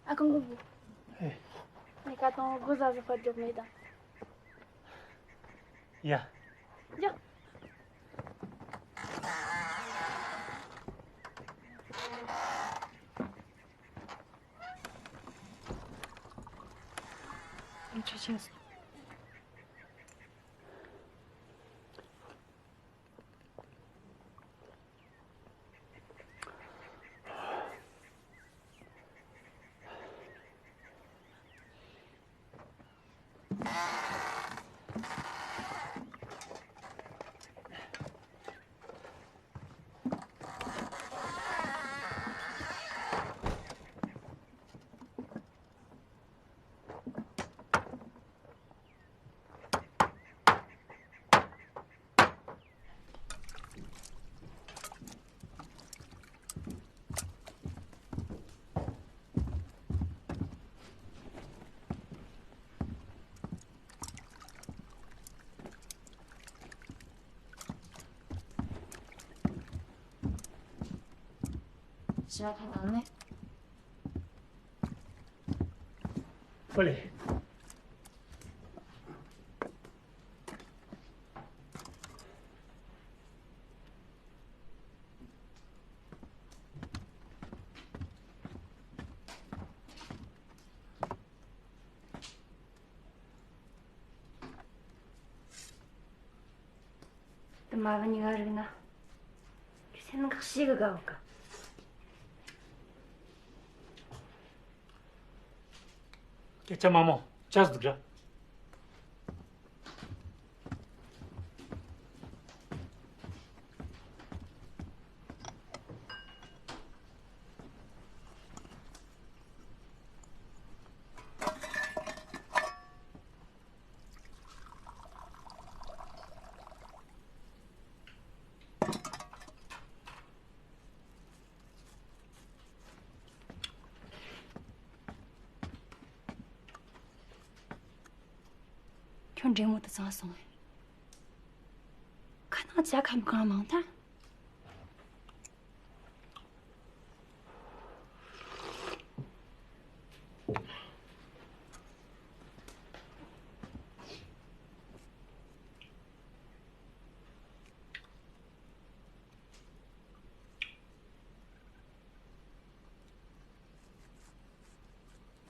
ཨ་ཁང་གོ་བུ། ཨེ། ངས་ཀ་ཏོང་གོ་ཟ་ཟ་ཕར་འགྲོ་མེད་དང་། ཡ། ཡ། ཆུ་ཆེན་སོང་། ཞག་ཁ་ནང་ནས། ཧོ་ལེ། དེ་མ་བུ་གཉིས་ཀ་རིག་ན། ཁྱོད་སེམས་ཁག་ཤེས་གི་དགའ་བ་གི། སྐད་ཆ་མ་མོ་ཅག་ཟིག་ར། ཁྱོད་འདྲེ་མོ་དུ་ཚང་སོང་ངས། ཁ་ནང་ཇ་ཁམ་གང་མང་ཐལ།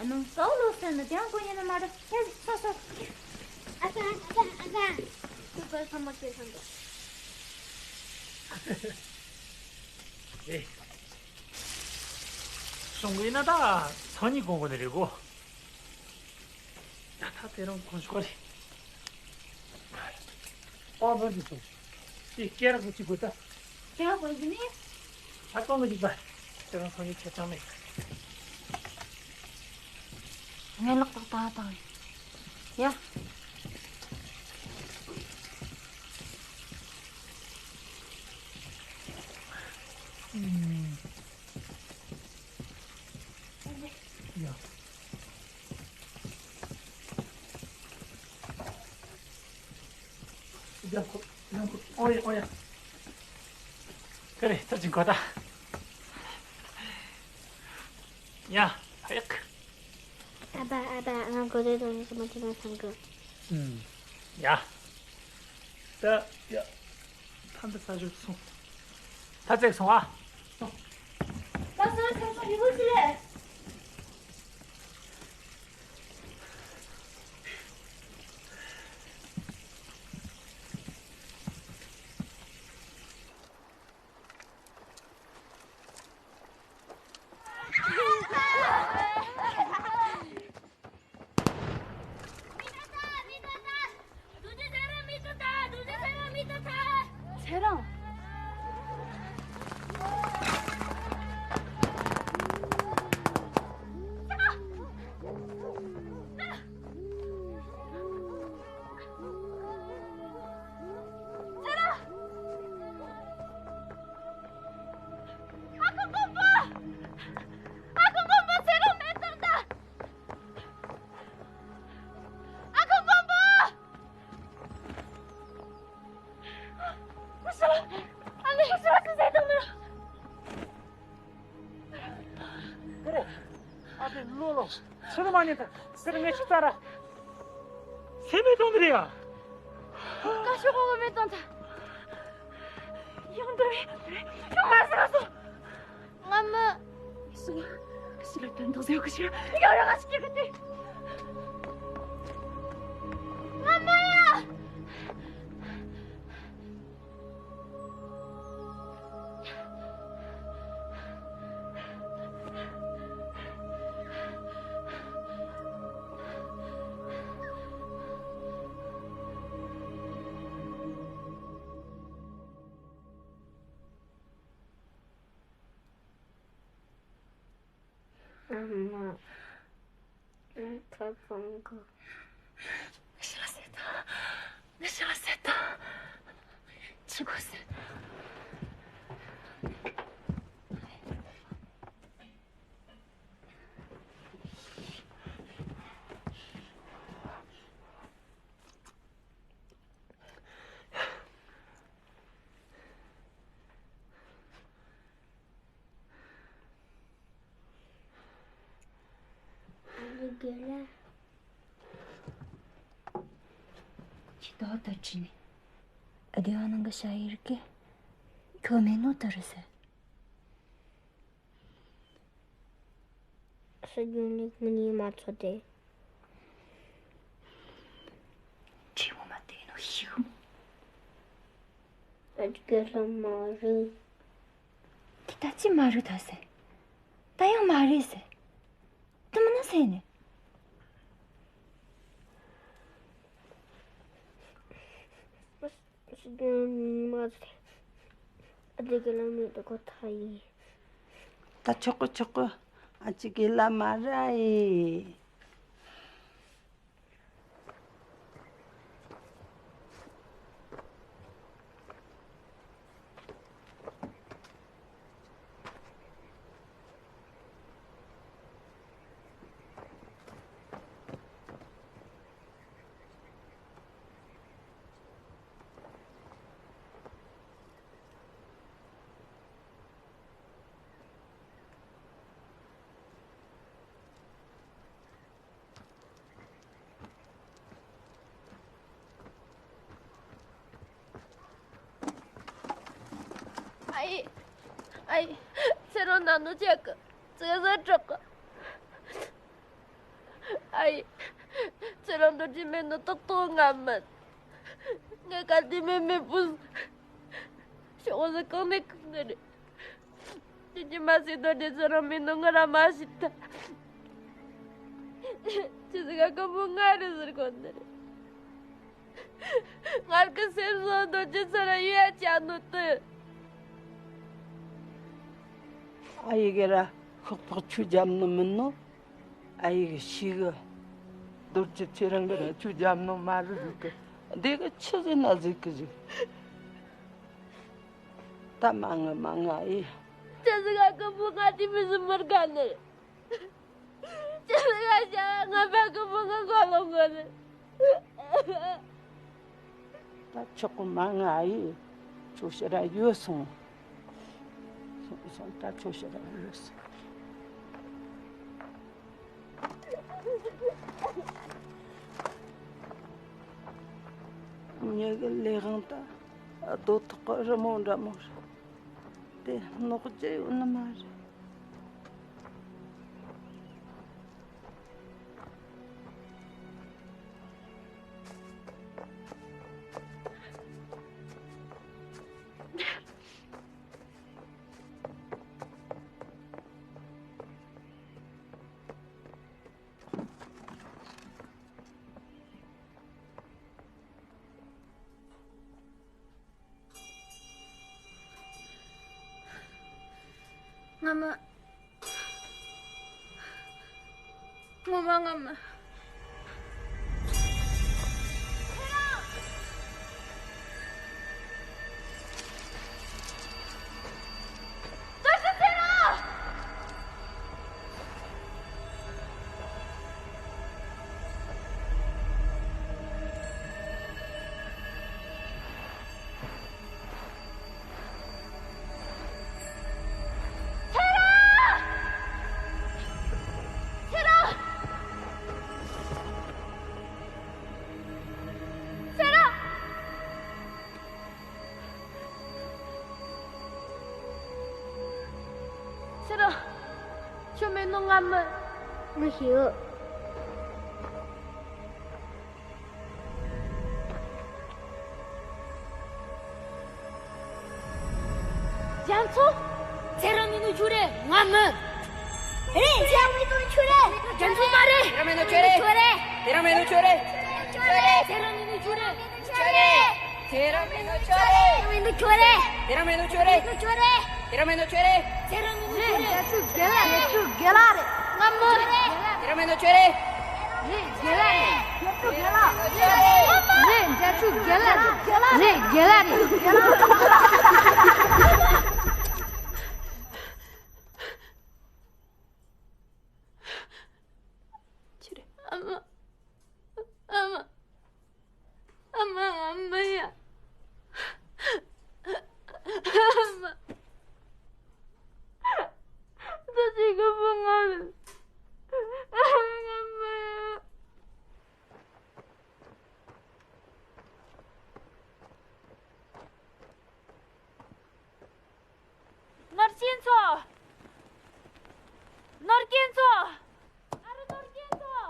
ཨ་ནུ་ཀའོ་ལོ་སོན་ན་དེའང་ཀོ་ཡིན་ན་མ་རེད། ཧེ་སོ་སོ། ཨ་ཁ་ཨ་ཁ་ཨ་ཁ། ཁོ་ཀའི་ཚང་མ་སྐྱེས་སོང་། རེད། སོང་གི་ཡིན་ན་ད་སང་ཉིན་དགོང་དགོང་ནས་རེད་གོ། ཡ་ད་དེ་རང་གོན་ཆོག་རེད། ཨོ་བོད་ཀྱི་སོང་། དེ་སྐེ་རགས་ཀྱི་གཅིག་དགོས་ད། སྐེ་རགས་གོན་གི་ནི། ད་གོན་གི་འཇུག་པ། དེ་རང་སང་ཉིན་ཁྱེད་ཅང་མེད། ངའི་ལག་ཏག་ཏག་བཏང་། ཡ། ཡ། ཡ་ཁོ། ཡ་ཁོ། ཨོ་ཡ་ཨོ་ཡ། ཀ་རེ་ད་ཅིང་གོ་ད། ཡ། ཧེག་ཨ་ཕ་ཨ་ཕ། ང་གོ་རེ་རོ་ནི་ཞིམ་མ་ཅི་མ་སང་གི། ཨུམ། ཡ། ད་ཡ། ད་འདི་ས་ཞོག་སོང་། ད་བཙལ་སོང་ཨ། སོང་། ད་སོང་ད་སོང་ཡུ་གུ་ཅི་རེད། ཚེ་རིང་། ཨ་ཁུ་མགོན་པོ། ཨ་ཁུ་མགོན་པོ། ཚེ་རིང་མེད་ཐུབ་ད། ཨ་ཁུ་མགོན་པོ། ཨ་ལེ། ཨ་ལེ། ཨ་ལེ། ཀུ་རེ། ཨ་ཕའི་བློ་ལོ། ཚེ་རིང་མ་ཉན་ཐལ། ཚེ་རིང་ངས་ཅིག་ལྟ་ར། སེམས་མེད་གཏོང་གི་རེད་ཡ། བཀའ་ཤོག་གོ་མེད་གཏོང་ཐལ། ཡང་འདོད་རེད། ཡང་མ་ཟེར་སོང་། ང་མི། སུ་ག་སུ་ལ་དོན་དག་ཟེར་གི་ཞིག་ཡང་ར་ང་ཞིག་སྐྱེ་གི་དེ། ང་མི་ཡ། ཨ་མ། ཁ་སང་གི། ངས་ཞི་ལ་ཟེར་དང་། ངས་ཞི་ལ་ཟེར་དང་། ཅི་དགོས་ཟེར། ཨ་ནི་དགེ་ལ། ཁྱི་ཏོག་ཏོ་ཁྲིད་ནས། ཨ་དེ་བ་ནང་གི་ཤ་ཡི་རིགས་ཀྱི། ཁྱོད་མེད་ནོ་ཏོ་རེད་ཟེར། སྲིད་སྐྱོང་ལས་ངན་ཡིན་མ་ཚོད་དེ། ཁྲིད་མོ་མ་དེ་ནོ་ཤི་གི་མོ། ཨ་དགེ་ལ་མ་རེད། དེ་ད་ཅི་མ་རེད་ད་ཟེར། ད་ཡང་མ་རེད་ཟེར། དེ་མིན་ན་ཟེར་ནས། སྲིད་སྐྱོང་ཉི་མ་ཟེར། ཨ་དེ་གི་ལ་མེད་དུ་གོ་ཐ་ཡིན། ད་ཆོག་གི་ཆོག་གི། ཨ་ཅི་གི་ལ་མ་ར་ཡིན། ཨའི། ཨའི། ཚེ་རིང་ན་ནུ་ཅག་གི་ཙི་ཟ་དྲག་གི། ཨའི། ཚེ་རིང་འདོད་ཀྱི་མེད་ནི་ཏག་ཏག་ང་མིན། ངས་ག་དུས་མེད་མེད་པུས། ཤོག་ཟི་གང་ནས་ཁུག་ནི་རེད། ཁྱེད་ཀྱི་མ་སྲིད་རྡོ་རྗེ་ཚེ་རིང་མིན་ནོ་ང་ར་མ་ཤི་ད། ཁྱེད་ཟིག་ག་ཀུན་པོ་ང་རེད་ཟེར་གོ་ནི་རེད། ངར་གི་སེམས་སོ་རྡོ་རྗེ་ཚེ་རིང་ཡོད་ཡ་ཅག་ནོ་ཏི། ཨ་ཡི་གེ་ར་ཤོག་ཐག་ཆུ་རྒྱབ་ནི་མིན་ནོ། ཨ་ཡི་གི་ཤི་གི་རྡོ་རྗེ་ཚེ་རིང་གི་ར་ཆུ་རྒྱབ་ནི་མ་རེད་ཟིག་གི། འདི་གི་ཆི་ཟིག་ན་ཟིག་གི་ཟིག། ད་མ་ངུ་མ་ངུ་ཨ་ཡི། ཁྱེད་ཟིག་ག་ཀུན་པོ་ང་དེ་མི་ཟིག་མི་དགའ་ནི་རེད། ཁྱེད་ཟིག་ག་བྱ་ང་བ་ཀུན་པོ་ང་གོ་ལོང་གོ་ནི། ད་ཆོག་གི་མ་ངུ་ཨ་ཡི། ཁྱོད་ཕྱིར་ར་ཡོད་སོང་། སོང་སོང་། ད་ཁྱོད་ཕྱིར་ར་ཡོད་སོང་། ངེད་ཀྱི་ལས་དབང་ད་རྡོ་ཐོག་གི་རི་མོ་འདྲ་མོ་རེད། དེ་ནོག་རྒྱུ་ཡོད་ནི་མ་རེད། ང་མ། ངོ་མ་ང་མ། ཚེ་རིང་། ཁྱོད་མེད་ནོ་ང་མི། ང་ཤི་ཡོད། རྒྱ་མཚོ། ཚེ་རིང་མིན་ནོ་ཁྱོད་རེད། ང་མི། རེད། ཚེ་རིང་མིན་ནོ་ཁྱོད་རེད། རྒྱ་མཚོ་མ་རེད། ཚེ་རིང་མིན་ནོ་ཁྱོད་རེད། ཁྱོད་རེད། ཚེ་རིང་མིན་ནོ་ཁྱོད་རེད། ཁྱོད་རེད། ཁྱོད་རེད། དེ་རིང་མེད་ནོ་ཁྱོད་རེད། དེ་རིང་མེད་ནོ་ཁྱོད་རེད། དེ་རིང་མེད་ནོ་ཁྱོད་རེད། དེ་རིང་མེད་ནོ་ཁྱོད་རེད། དེ་རིང་མེད་ནོ་ཁྱོད་རེད། རེད། རྒྱ་ཆུ་རྒན་ལགས་རེད། རྒྱ་ཆུ་རྒན་ལགས་རེད། ང་མོ་རེད། དེ་རིང་མེད་ནོ་ཁྱོད་རེད། རེད། རྒན་ལགས་རེད། རྒྱ་ཆུ་རྒན་ལགས་རེད། རེད། རྒྱ་ཆུ་རྒན་ལགས་རེད། རྒན་ལགས་རེད། རྒན་ལགས་རེད། ཁྱེད་རེད། ཨ་མ། ཨ་མ། ཨ་མ། ཨ་མ་ཡ། ཨ་མ། ད་ཅི་ག་བུ་ང་རེད། ཨ་མ་ཡ། ནོར་སྐྱེན་མཚོ། ནོར་སྐྱེན་མཚོ། ཨ་རོ་ནོར་སྐྱེན་མཚོ།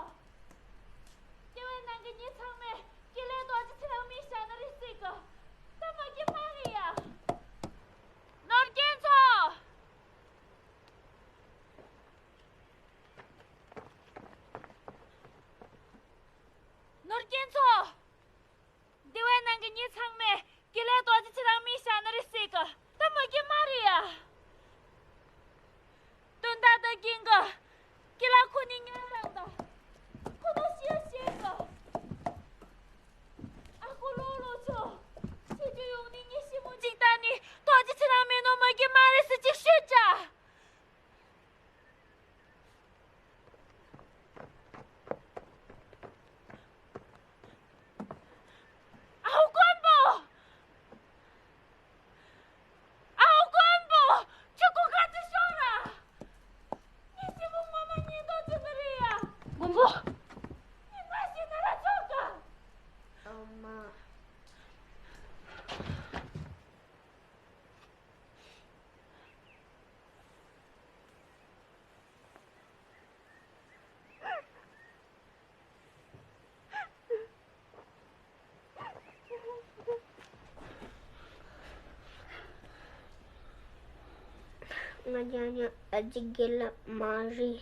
ང་རྒྱ་ཉག་ཨ་ཅེ་དགེ་ལ་མ་རེད།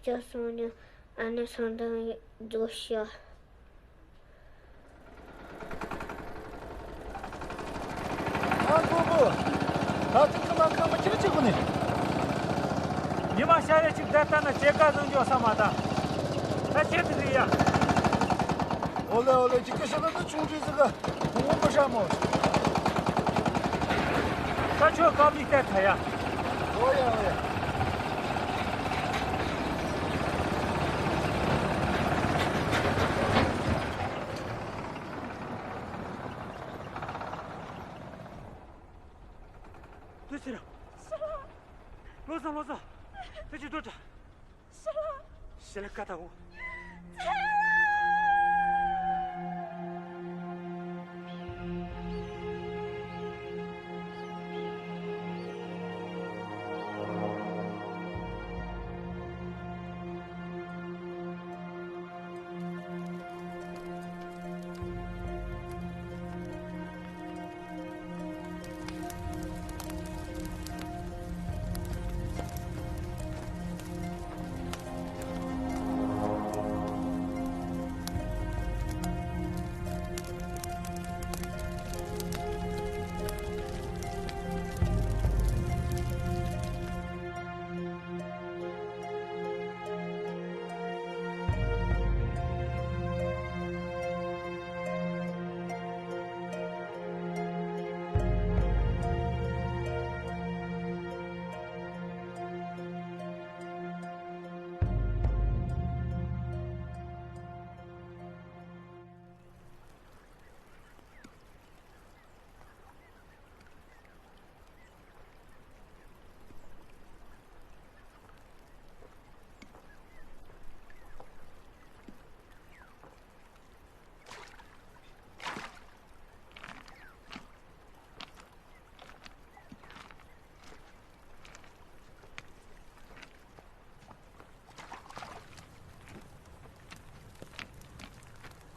ཅག་སོང་ནས་ཨ་ནེ་སང་དང་རྫོགས་ཤག་ཨ་ཁུ་ཁུ། ད་ཅིག་ཁ་མ་ཁ་མ་ཁྱེར་ཅིག་ཁུ་ནི། ཉི་མ་ཤར་རེ་ཅིག་བསྡད་ལྟ་ན་སྐྱེ་རྒ་བཟང་འཇོག་ས་མ་ད། ད་ཁྱེད་དེ་རེད་ཡ། ཨོ་ལེ་ཨོ་ལེ། ཅིག་གི་ཤ་ལ་ནི་ཆུང་འདྲིས་ཟིག་ག་ཁོང་མོ་ཤ་མོ། ད་ཁྱོད་ཀ་མི་སྟེར་ཐལ་ཡ། ཨོ་ཡ་ཨོ་ཡ། དུས་ཟེར། ལོ་ཙཱ་ལོ་ཙཱ། དེ་ཅི་འདོད་དྲ། ཤི་ལ་ཀ་ཏའོ།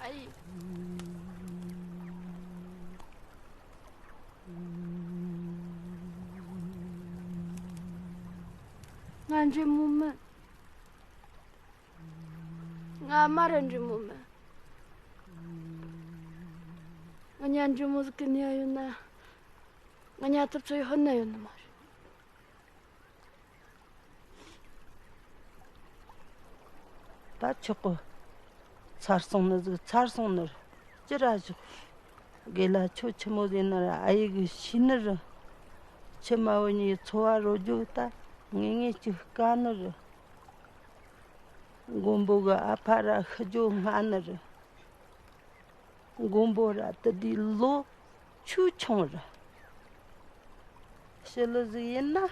ཨའི། ང་འདྲེ་མོ་མིན། ང་མ་ར་འདྲེ་མོ་མིན། ང་ཉ་འདྲེ་མོ་ཟིག་གི་ནི་ཡ་ཡོད་ན། ང་ཉ་ཐབས་ཚོ་ཡི་ཧོན་ན་ཡོད་ནི་མ་རེད། ད་ཆོག་གི། ཚར་སོང་ནི་ཟིག་ཚར་སོང་ནི་རེད། ཅི་ར་ཞོག་དགེ་ལ་ཁྱོད་ཆི་མོ་ཟིག་ན་ར་ཨ་ཡེ་གི་ཤི་ནི་རེད། ཁྱི་མ་བུ་གཉིས་འཚོ་བ་རོལ་རྒྱུ་ད་ངེས་ངེས་ཅིག་དཀའ་ནི་རེད། མགོན་པོ་གི་ཨ་ཕ་ར་ཤི་རྒྱུ་སྔ་ནི་རེད། མགོན་པོ་ར་དེ་དུས་ལོ་ཆུ་ཆུང་ར། ཞི་ལི་ཟིག་ཡིན་ན།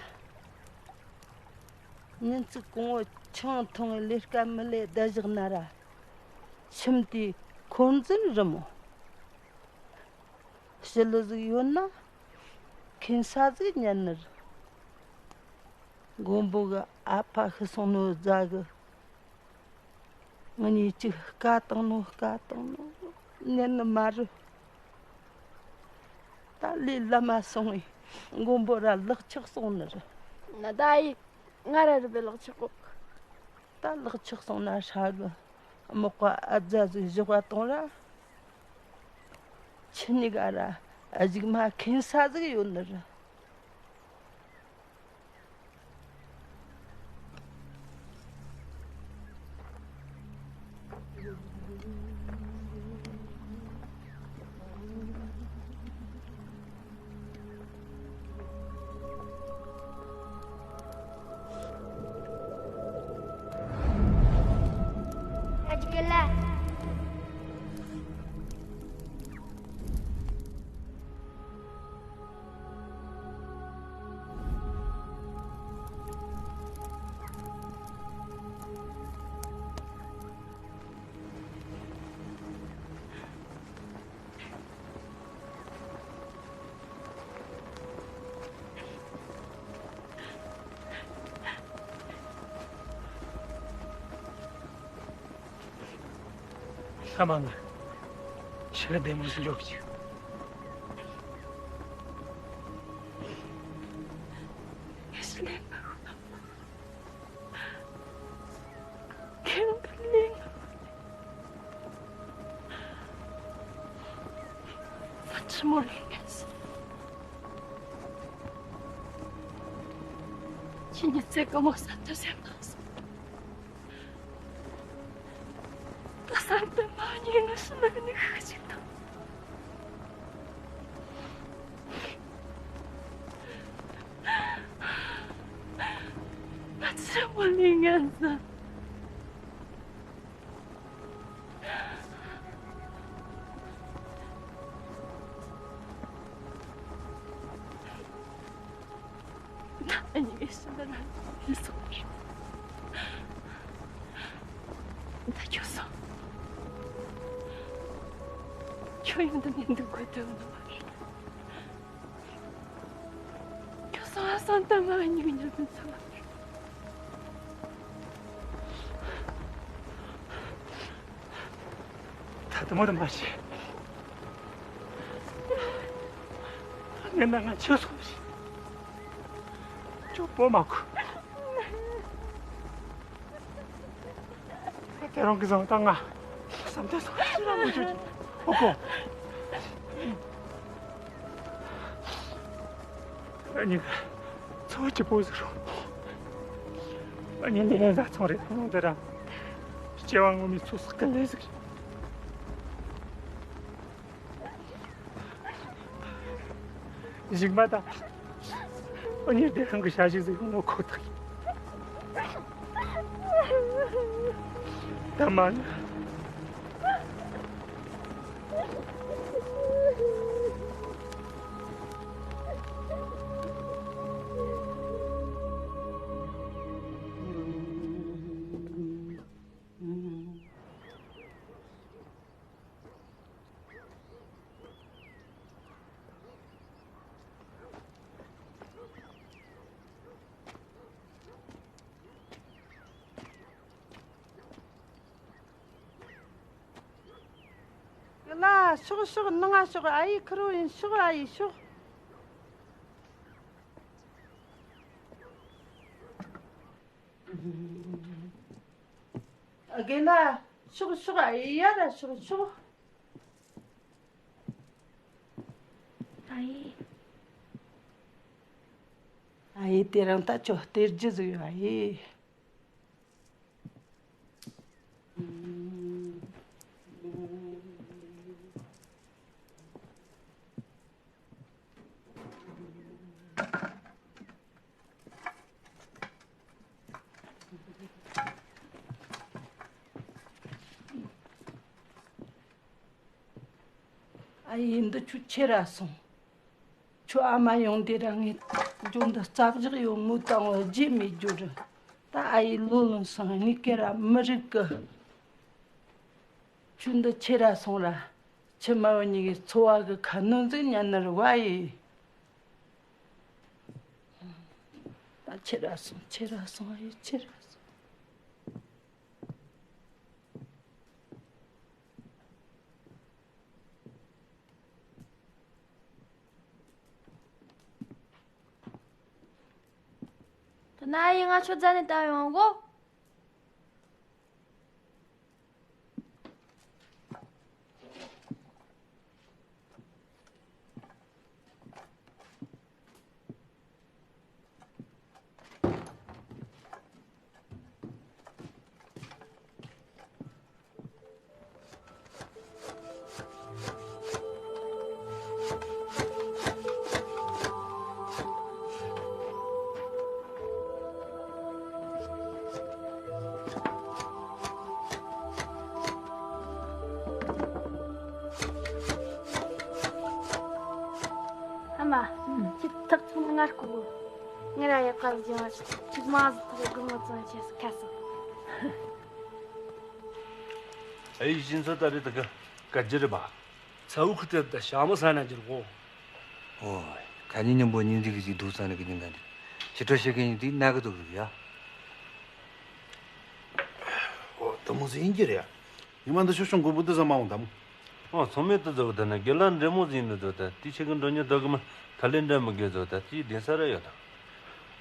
ཉིན་གཅིག་གོང་བོ་ཆང་འཐུང་བའི་ལས་ཀ་མི་ལས་བསྡད་བཞག་ན་ར། ཁྱིམ་དེའི་འཁོར་འཛིན་རི་མོ། ཞི་ལི་ཟིག་ཡོད་ན། ཁེན་ས་ཟིག་ཉན་ནི་རེད། མགོན་པོ་གི་ཨ་ཕ་ཤི་སོང་ནོ་རྫ་གི། ང་གཉིས་གཅིག་དཀའ་བཏང་ནོ་དཀའ་བཏང་ནོ་ཉན་ནི་མ་རེད། ད་ལས་བླ་མ་སོང་བས་མགོན་པོ་ར་ལག་ཆགས་སོང་ནི་རེད། ན་ད་ཡིག་ང་ར་རི་བའི་ལག་ཆགས་གོ། ད་ལག་ཆགས་སོང་ན་ཧྲ་གི། མག་པ་ཨ་རྫ་ཟིག་བཞག་པ་གཏོང་ར། ཁྱི་གཉིས་ཀ་ར་གཞུག་མ་ཁེན་ས་ཟིག་ཡོད་ནི་རེད། ཨ་མ་ང་ཕྱི་ལ་བདེ་མོ་ཞིག་འཇོག་ཅིག་མོ་རེད། ཁྱེད་ཉིད་ཚེ་གང་བོ་ས་ཐོ་སེམས་ནང་སོང་། ད་ས་ཐོ་མ་ཉིད་ནས་ཤི་ལ་ནི་ཤི་ཞིག་དང་། ང་ཚེ་མོ་ལས་ངན་ཟ། ད་ཨ་ནི་ངས་ཤི་ན་རང་ཡིན་སོང་བ་རེད། ད་ཁྱོད་སོང་། ཁྱོད་ཡོང་དུ་ནས་འདུག་དགོས་དོན་ནི་མ་རེད། ཁྱོད་སོང་ཨ་སང་ད་ང་གཉིས་ཉམས་ལེན་ཚང་མ་རེད། ད་དུ་མོ་དུ་མ་བྱེད། ངས་ན་ང་ཆོས་སོང་ཞིག་ཅོག་པོ་མ་ཁུ། དེ་རང་གི་བཟང་ད་ང་བསམ་དོན་སོང་ཞིག་རང་མི་ཆོད་ཀྱི་ཨོ་ཀོ། ཨ་ནི་ཚོ་གཅིག་པོ་ཟིག་རུང་། ཨ་ནི་ལས་ཡང་ཟ་ཚོང་རེད་ཐོང་དེ་ར། སྐྱེ་བ་སྔོན་མའི་ཚོ་སག་གི་ལས་ཟིག་རེད། གཞུག་མ་ད། ཨ་ནི་བདེ་ཐང་གི་བྱ་གཞག་ཟིག་ཡོང་ནོ་ཁོ་ཐག་ཡིན། ད་མ་ན། ལ་ཤོག་ཤོག་ནང་ང་ཤོག་ཨ་ཡེ་ཁུར་བོ་ཡིན་ཤོག་ཨ་ཡེ་ཤོག་ཨ་རྒན་ལགས། ཤོག་ཤོག་ཨ་ཡེ་ཡར་ཤོག་ཤོག་ཨ་ཡེ། ཨ་ཡེ་དེ་རིང་ད་ཁྱོད་སྟེར་རྒྱུ་ཟིག་ཡོད་ཨ་ཡེ། ཨ་ཡེ་འདི་ཁྱོད་ཁྱེར་ར་སོང་། ཁྱོད་ཨ་མ་ཡོང་དེ་ར་ངས་ཇོ་འདི་རྩ་བཞག་ཡོད་མོ་བཏང་བ་རྗེས་མེད་རྒྱུ་རེད། ད་ཨ་ཡེ་ལོ་ལོན་སང་ངས་སྐད་ར་མི་རིག་གི། ཁྱོད་འདི་ཁྱེར་ར་སོང་ར། ཁྱི་མ་བུ་གཉིས་ཀྱི་འཚོ་བ་གི་ཁ་སྣོན་ཟིག་ཉན་ནི་རེད་བ་ཡེ། ད་ཁྱེར་ར་སོང་ཁྱེར་ར་སོང་ཨ་ཡེ་ཁྱེར་ར་སོང་། ད་ན་ཡིན་ང་ཆོ་རྫ་ནས་བཏང་ཡོང་གོ། ཨ་མ། ཁྱེད་ཐག་ཚང་མ་ངར་སྐུ་གོ། ངེད་ར་ཡག་ག་བྱུང་བ་ཁྱེད་མ་ཟིག་ཐག་སྒོར་མོ་ཙམ་བྱས་སུ་ཁ་སོང་། ཨེ་ཡིན་ཚོད་ད་རེད་ད་ག་ག་རྒྱུ་རེད་པ། ཚ་བོ་ཁུ་ཐེབས་ད་ཞྭ་མོ་ས་ན་འགྱུར་གོ། ཨོ། ཁ་ཉིན་མཉམ་པོ་ཉིན་འདི་གི་ཅིག་འདུག་ས་ན་གི་ཉིན་ག་འདི། ཕྱི་དྲོ་ཤེས་མཁན་ཡིན་དུས་ན་གི་འདུག་རིག་ཡ། ཨོ་དུ་མོ་ཟིག་ཡིན་གྱི་རེད་ཡ། ཉི་མ་འདི་ཤོག་ཤོག་མགོ་བུ་འདི་ཟ་མ་འོང་དམ། ཨོ་ཚང་མས་དུ་ཟ་བུ་ད་ན་དགེ་ལགས་འདྲེ་མོ་ཟིག་ཡིན་འདུག་ད་དེ་ཆེ་གི་འགྲོ་ཉོ་ད་གི་མ་ཁ་ལེ་འདྲ་མི་དགེ་ཟོ་ད་དེའི་གདན་ས་ར་ཡོད་དམ།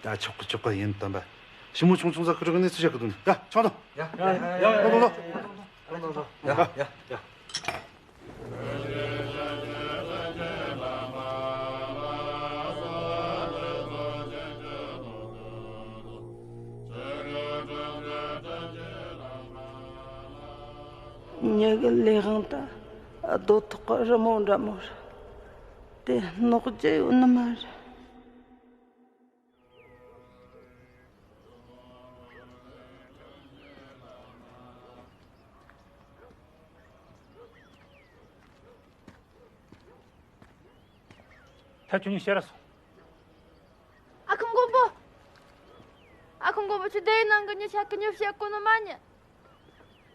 ད་ཆོག་གི་ཆོག་གི་ཡིན་དམ་པ། ཞི་མོ་ཆུང་ཆུང་ཟ་ཁུ་ཁྲོ་གི་གནས་ཚུལ་བཤད་གི་འདུག་ད་ཆང་དང་། ཡ་ཡ་ཡ་ཡ་ལོ་ལོ་ལོ། ཡ་ཡ་ཡ། མྱི་གི་ལས་དབང་ད་རྡོ་ཐོག་གི་རི་མོ་འདྲ་མོ་རེད། དེ་ནོར་རྒྱུ་ཡོད་ནི་མ་རེད། ད་ཁྱོད་གཉིས་ཕྱིར་ར་སོང་། ཨ་ཁུ་མགོན་པོ། ཨ་ཁུ་མགོན་པོ། ཁྱོད་སྡེ་ནང་གི་མྱི་ཆ་གི་མྱི་བཤད་གོ་ནི་མ་ཉན།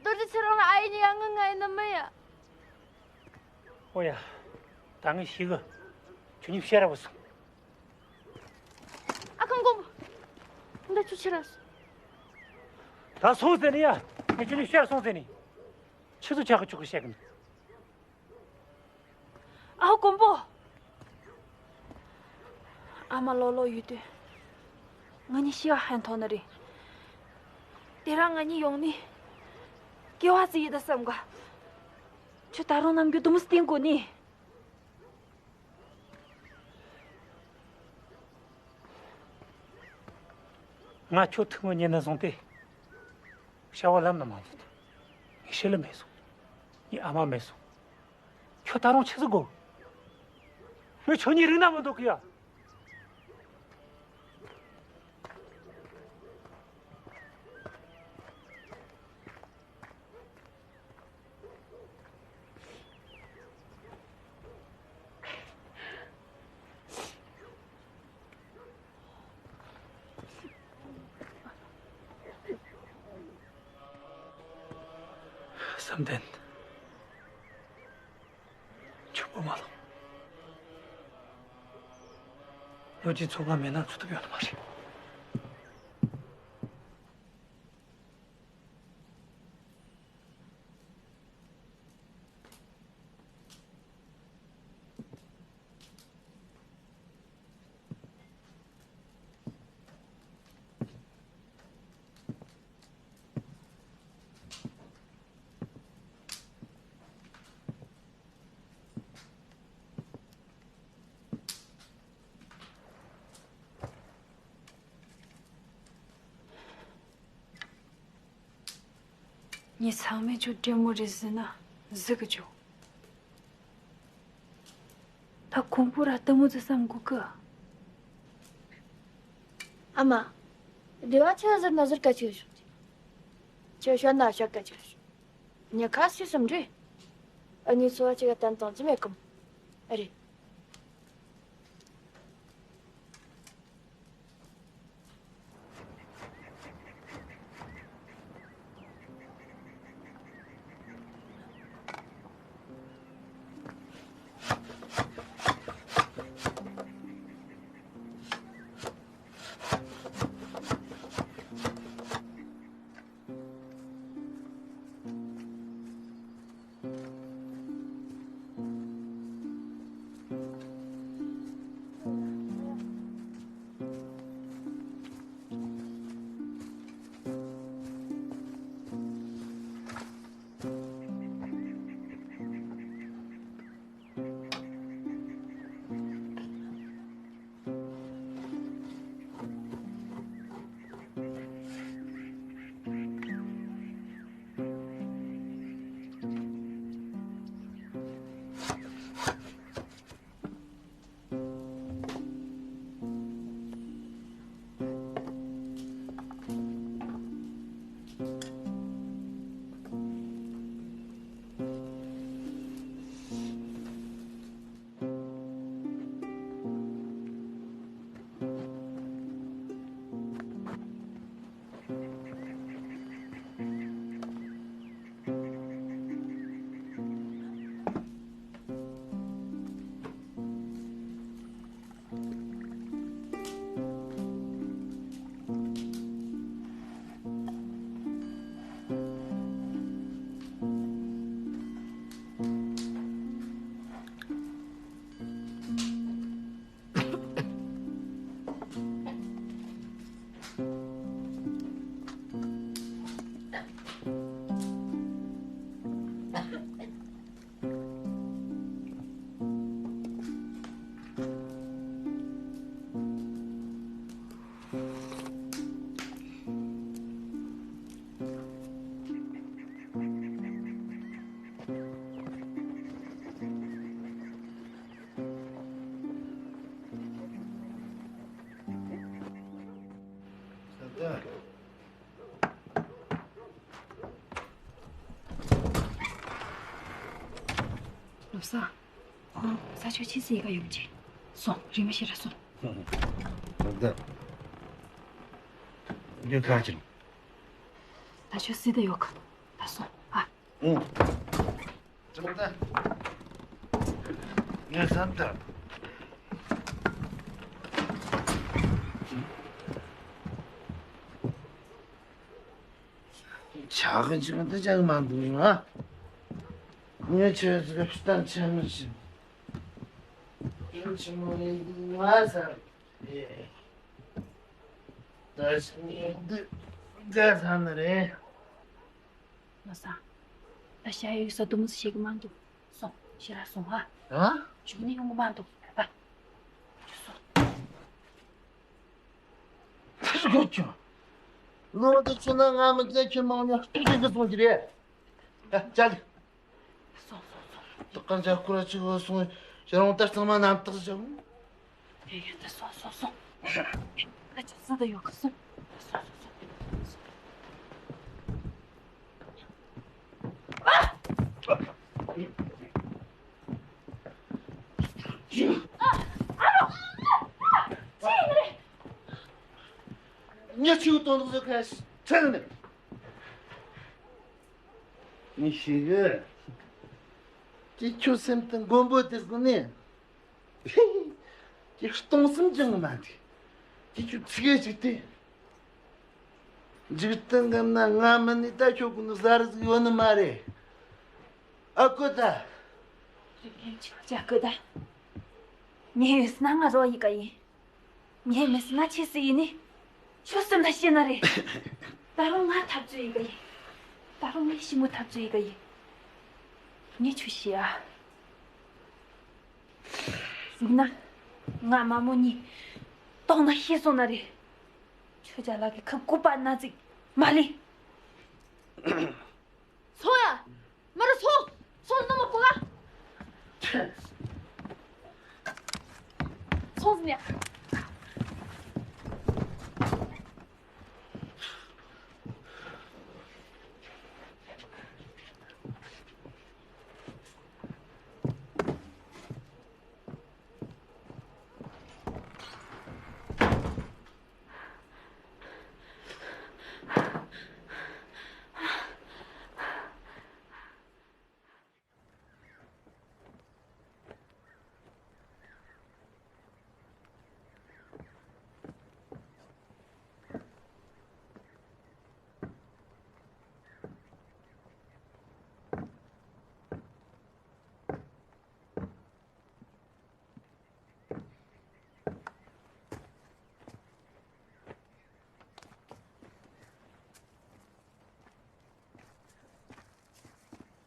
རྡོ་རྗེ་ཁྱེད་རང་ལ་ཨ་ཡེ་གཉིས་ཀ་ངུ་ངུ་ཡེ་ནི་མི་ཡ། ཨོ་ཡ། ད་ངས་ཤེས་གི། ཁྱོད་གཉིས་ཕྱིར་ར་བུད་སོང་། ཨ་ཁུ་མགོན་པོ། ད་ཁྱོད་ཕྱིར་ར་སོང་། ད་སོང་ཟེར་ནི་ཡ། ངས་ཁྱོད་གཉིས་ཕྱིར་སོང་ཟེར་ནི། ཁྱོད་ཚོ་ཆ་གི་ཆུ་གི་བཤད་གི་འདུག་ཨ་ཁུ་མགོན་པོ། ཨ་མ་ལོག་ལོག་ཡོད་དུས། ང་གཉིས་ཤི་བ་ཧན་ཐོག་ནི་རེད། དེ་རིང་ང་གཉིས་ཡོང་ནི། སྐྱེ་བ་ཙི་ཡི་ད་བསམ་ག་ཁྱོད་ད་རུང་རྣམ་འགྱུར་དུ་མོ་བསྟན་དགོས་ནི། ང་ཁྱོད་ཐུག་མི་ཉན་ནས་བཟུང་སྟེ། ཤྭ་བ་ལམ་ན་མ་འཛུལ། ངས་ཤི་ལ་མེད་སོང་། ངའི་ཨ་མ་མེད་སོང་། ཁྱོད་ད་རུང་ཆི་ཟིག་དགོས། ངས་ཁྱོད་གཉིས་རིག་ན་མི་འདོད་གི་ཡ། བསམ་གཏན། ཁྱོད་བུ་མ་ལོག་ལོ་རྒྱུས་ཚོ་ང་མེད་ན་འཚོ་ཐུབ་ཡོད་ནི་མ་རེད། ངས་ཚང་མས་ཁྱོད་བདེ་མོ་རེད་ཟེར་ན་གཟིགས་གི་བྱུང་། ད་གོང་བུ་ར་ལྟད་མོ་ཟིག་བསམ་དགོས་གི། ཨ་མ། བདེ་བ་ཆེ་ཟེར་ན་ཟེར་སྐད་ཆ་ཞིག་ཆེ་ཤོད་ན་ཤོད་སྐད་ཆ་ཞིག་ཉེ་ཁ་སུས་སུམ་འདྲི། ཨ་ནི་འཚོ་བ་ཅིག་ག་བརྟན་གཏོང་ཅི་མེད་གམ། ཨ་རེད། ལོ་ས། ཨ། ས་ཆ་ཆི་སི་ཡི་ག་ཡོང་ཅི། སོང་རི་མ་ཤི་ར་སོང་། ད་ད་ཡོད་ག་ཅི། ད་ཆོ་སི་ད་ཡོད་ག་ད་སོང་ཨ། ཨུ། ཅི་མ་ད། ངས་བསམ་ད། ཆག་གི་འཇིག་འདི་ཅང་མ་འདུག་ང་། ངས་ཁྱོད་ཚོ་ལ་ཕྱི་ཐང་ཆེན་མོ་བྱིན། ཁྱོད་ཆེན་མོ་ཡིན་འདུག་ང་ཟེར། ད་ཕྱི་ངས་འདི་འགའ་ཟ་ནི་རེད། ལོ་ས། ད་ཤ་ཡོད་ས་དུ་མུ་ཟི་ཤེས་གི་མ་འདུག་སོང་ཤི་ར་སོང་ཧ། ཨ། ཞུགས་ནི་ཡོང་གི་མ་འདུག་ཨ། སོང་། ཚིག་གོ་ཆུ། ལོ་འདི་ཆུ་ན་ང་མི་ཚེ་ཁྱོད་མང་ཉག་ཏུ་ཏུ་གི་སོང་གི་རེད། ཨ་ཅག་སོང་སོང་སོང་། ཏག་ཀ་འཇའ་ཁུ་ར་ཅིག་གོ་སོང་། ཞེ་རང་ལྟར་ཚང་མ་རྣམ་དག་བྱུང་། ཡ་ཡ་ད་སོང་སོང་སོང་། ད་ཅི་ཙི་ད་ཡོད་གི་སོང་། སོང་སོང་སོང་། ངས་ཆུ་གཏོང་འདུག་ཟེར་ཁ་ཁྲལ་ནས། ངས་ཤེས་གི། ཀྱེ་ཁྱོད་སེམས་དུ་མགོན་པོ་དེ་དགོས་ནས། ཀྱེ་སྟོང་སེམས་ཅན་གི་མ་འདུག་ཀྱེ་ཁྱོད་ཚིག་གི་ཅིག་སྟེ། འཇིག་རྟེན་གི་ན་ང་མིན་ནི་ད་ཁྱོད་ཀུན་ནི་ཟ་རི་ཟིག་ཡོད་ནི་མ་རེད། ཨ་ཀོ་ད། རིག་གནས་ཆོས་རྒྱ་ཀོ་ད། ངས་ཡོད་ན་ང་རོ་ཡི་ག་ཡིན། ངས་མི་སྲིད་ན་ཆེ་སྲིད་ཡིན་ནི། ཆོས་སེམས་ལ་ཤེས་ན་རེད། ད་རུང་ང་འཐབ་རྩོད་ཡི་ག་ཡིན། ད་རུང་ངས་ཞི་མོ་འཐབ་རྩོད་ཡི་ག་ཡིན། ངས་ཆོས་ཤེས་ཨ། ཡིན་ན། ང་མ་མོ་གཉིས། བཏང་ན་ཤེས་སོང་ན་རེད། ཆོས་རྒྱ་ལགས་ཀྱི་ཁབ་ཀུ་པ་ན་ཚིག་མ་ལི། སོང་ཡ། མ་རུ་སོང་། སོང་ནམ་མ་པོ་ག་སོང་ཟིན་ཡ།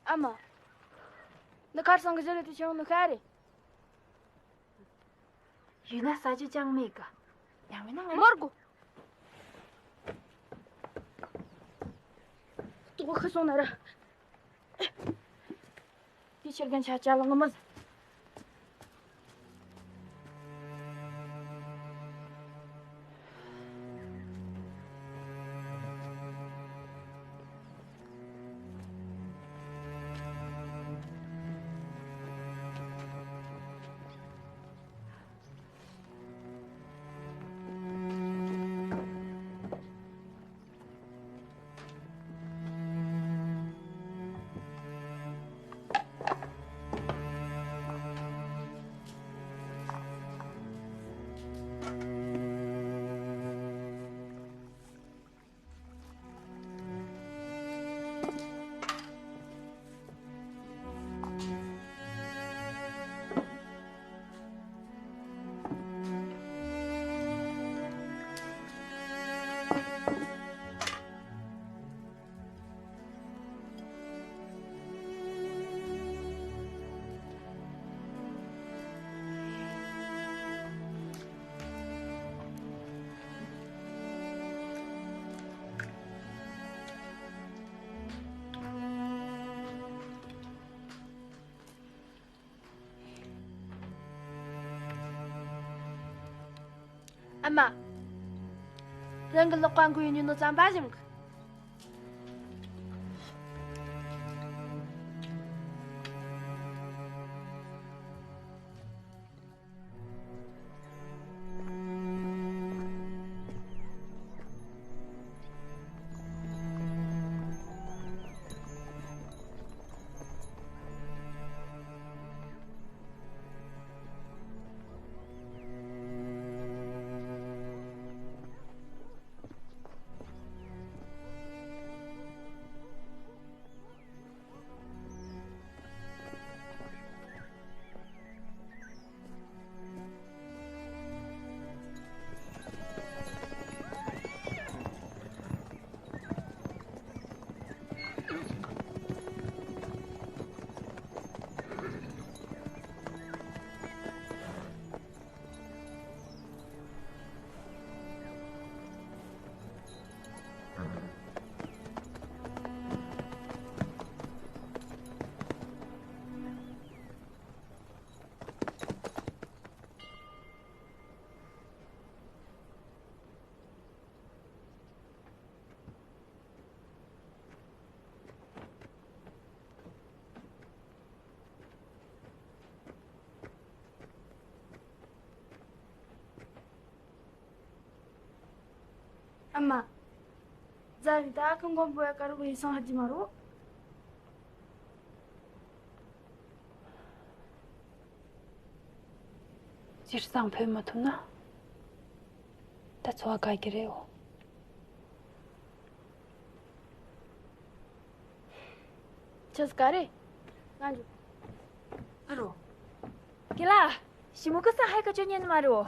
ཨ་མ། འདི་ཁར་སང་གི་ཟེར་རེད་དུ་ཆང་ནུ་ཁ་རེད། ཡིན་ན་ས་ཆ་ཅང་མེད་ག་ཡང་མིན་ན་ང་མར་གོ་ཏོག་ཁ་སོང་ན་ར། དེ་ཕྱིར་གན་ཆ་ཅ་ལ་ངོ་མ། ཨ་མ། རང་གི་ལག་པ་འགུལ་ཡོད་ནོ་རྩམ་པ་ཞིམ་གི། ཨ་མ། རྫ་ཡི་ད་ཁང་གོང་པོ་ཡ་ཀ་རུ་གི་སང་ཧ་ཅི་མ་རུ། སྤྱིར་བཏང་བོད་མ་ཐུབ་ན། ད་འཚོ་བ་དགའ་གི་རེད་འོ། ཆེས་ག་རེ། ང་འཇུ། ཨ་རོ། རྒན་ལགས། ཞི་མོ་གི་ས་ཧའི་ཀ་ཅོ་ཉན་མ་རེད་འོ།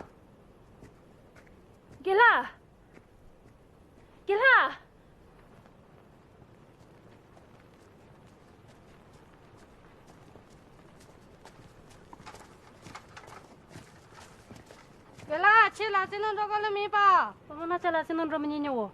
རྒན་ལགས། རྒན་ལགས། རྒན་ལགས། ཁྱེད་ལ་སེ་ནང་འགྲོ་ག་ལ་མེད་པ། ཨོ་ན་ཁྱེད་ལ་སེ་ནང་འགྲོ་མི་ཉན་ཉོ།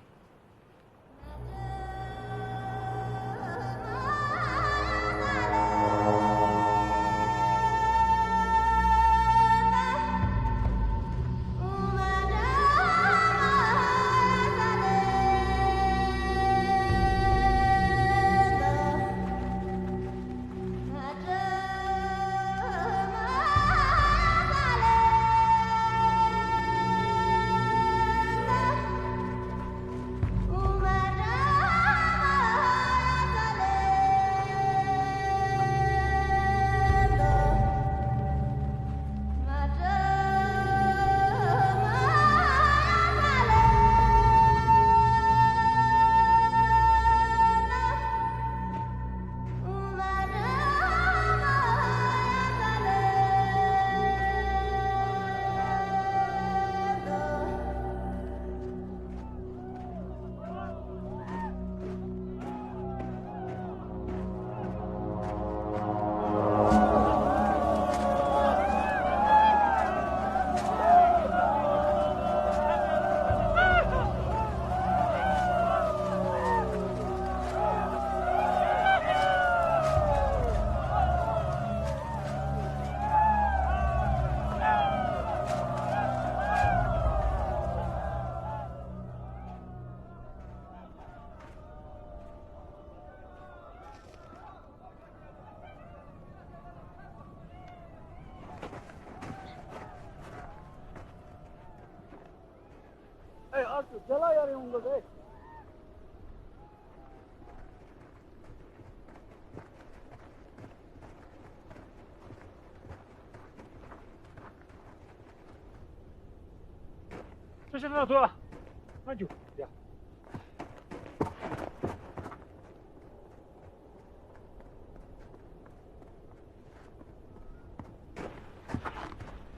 ཨེ། ཨ་ཙི། རྒན་ལགས་ཡར་ཡོང་དགོས་རེད། ཁྱོད་ཤི་ན་དུ་ཨ། ང་རྒྱུག་ཡ།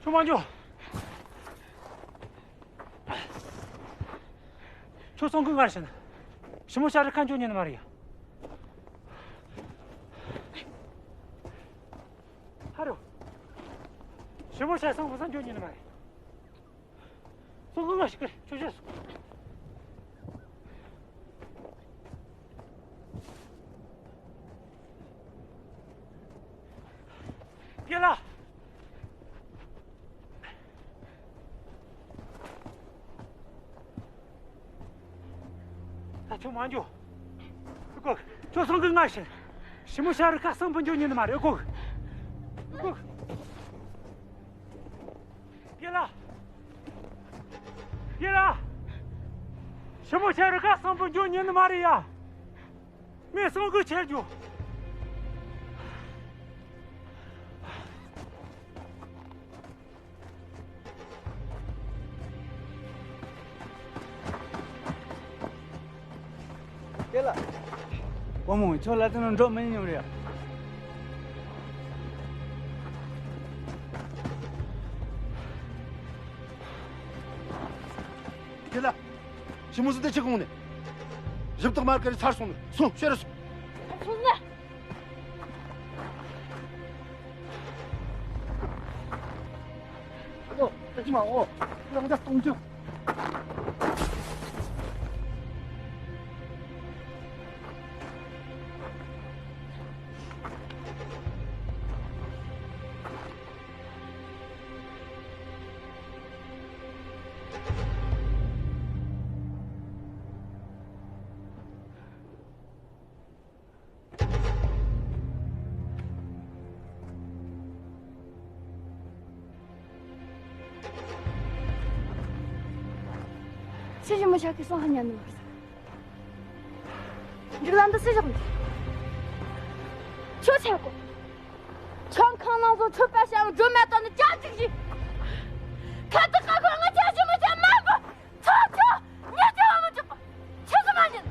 ཁྱོད་མ་འགྱོ། ཁྱོད་སོང་གི་ངར་ཕྱིན། ཞི་མོ་ཤ་རི་ཁ་འགྱོ་ཉན་མ་རེད་ཡ། ཧ་རོ། ཞི་མོ་ཤ་སོང་གི་སང་འགྱོ་ཉན་མ་རེད། སོང་གི་ངར་ཞིག་གི་ཁྱོད་ཤ་སོང་། རྒན་ལགས། ད་ཁྱོད་མ་འགྱོ། ཨ་ཁུ། ཁྱོད་སོང་གི་ངར་ཕྱིན། ཞི་མོ་ཤ་རི་ཁ་སང་ཕུད་འགྱོ་ཉན་མ་རེད། ཨ་ཁུ། ཨ་ཁུ། རྒན་ལགས། རྒན་ལགས། ཞི་མོ་ཤ་རི་ཁ་སང་ཕུད་འགྱོ་ཉན་མ་རེད་ཡ། ངས་སང་གི་ཁྱེར་རྒྱུ། རྒན་ལགས། དཔའ་མོ། ཁྱོད་ལ་དེ་ནང་འགྲོ་མི་ཉན་རེད། རྒན་ལགས། ཞི་མོ་སུ་དེ་ཆི་གོང་ནས། ཞིབ་ཏག་མར་ཀ་རི་ཚར་སོང་ནས། སོང་ཤེར་སོང་། སོང་ན། ཨོ། ད་ཅི་མ་འོ། རང་ད་གཏོང་རྒྱུ། ཁྱེད་ཀྱི་མི་ཤ་ཁའི་སོང་ཧ་ཉན་ནི་མ་རེད། འཇིག་ལམ་འདི་སུ་བཞག་ནི། ཁྱོད་ཆེ་གོ། ཁྱོད་ཁང་ནང་སོང་ཆོད་པ་བྱ་འགྲོ་མེད་དང་ནི་ཅག་ཅིག་ཞིག་ཁ་ཏི་ཁ་ཁོ་ང་ཅག་ཞིག་མི་ཅག་མ་གོ། ཆོག་ཆོག་ཉེ་ཅག་མི་ཅོག་པ། ཆོག་སུ་མ་ཉན།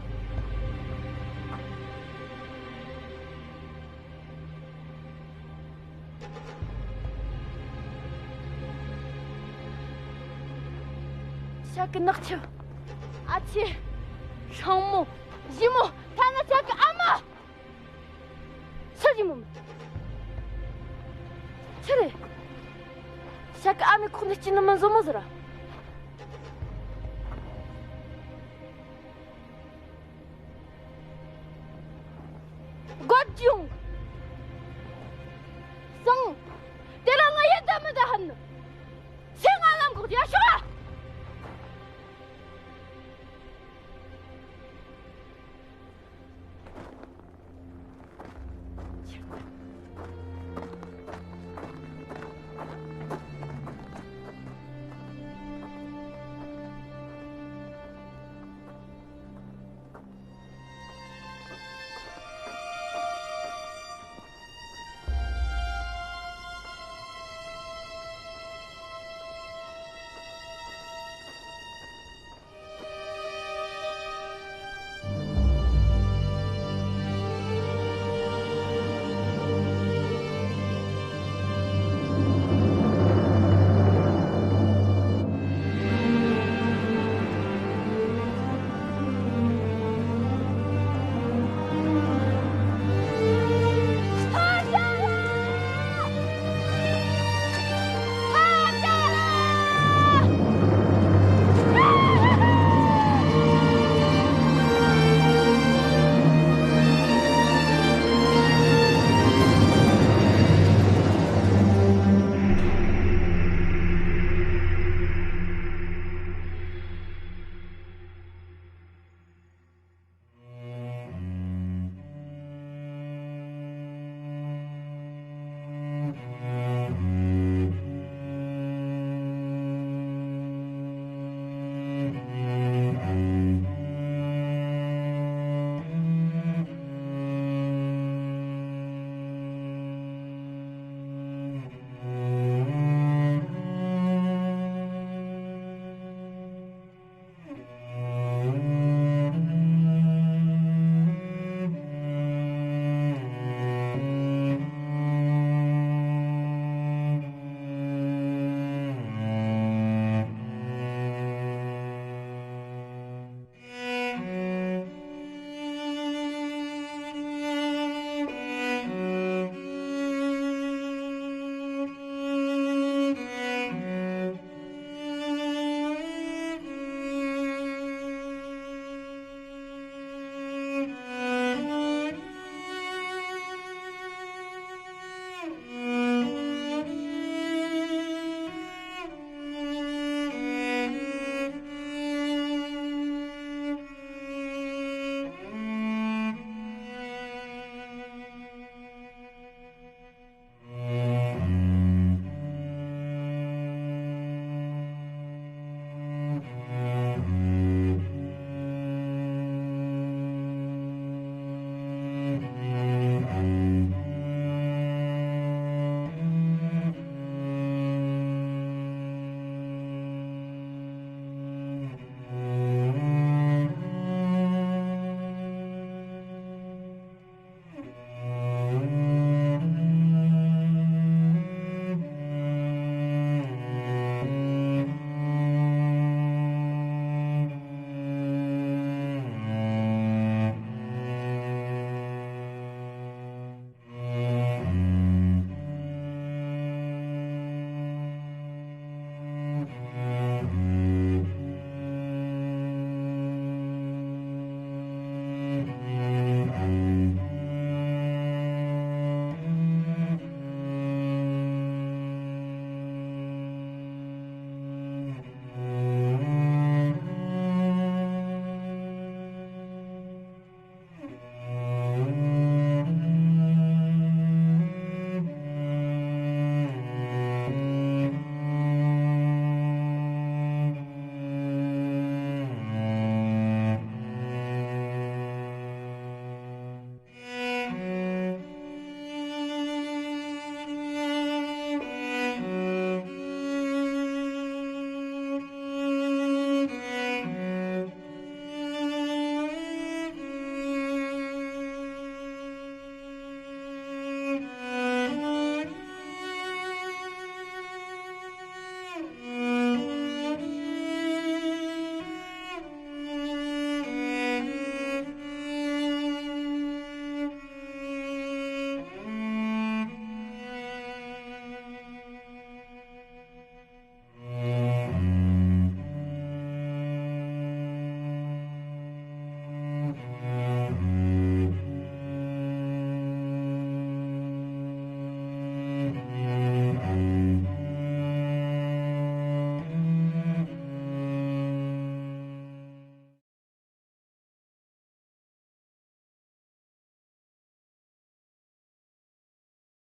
ཤ་ཀི་ནག་ཆུ། ཨ་ཆེ། སྲང་མོ། ཞི་མོ། ཐ་ན་ཤ་ཀི་ཨ་མ། སུ་ཞི་མོ་མི། ཆི་རེད། ཤ་ཀི་ཨ་མའི་ཁོག་ནས་སྐྱེས་ནི་མི་བཟོ་མོ་ཟེར་ར། སྒོ་ཅུང་། སང་། དེ་ལ་ང་ཡེ་ད་མི་ད་ཧན་ནི། སེ་ང་ལམ་གོག་ཡ་ཤོ།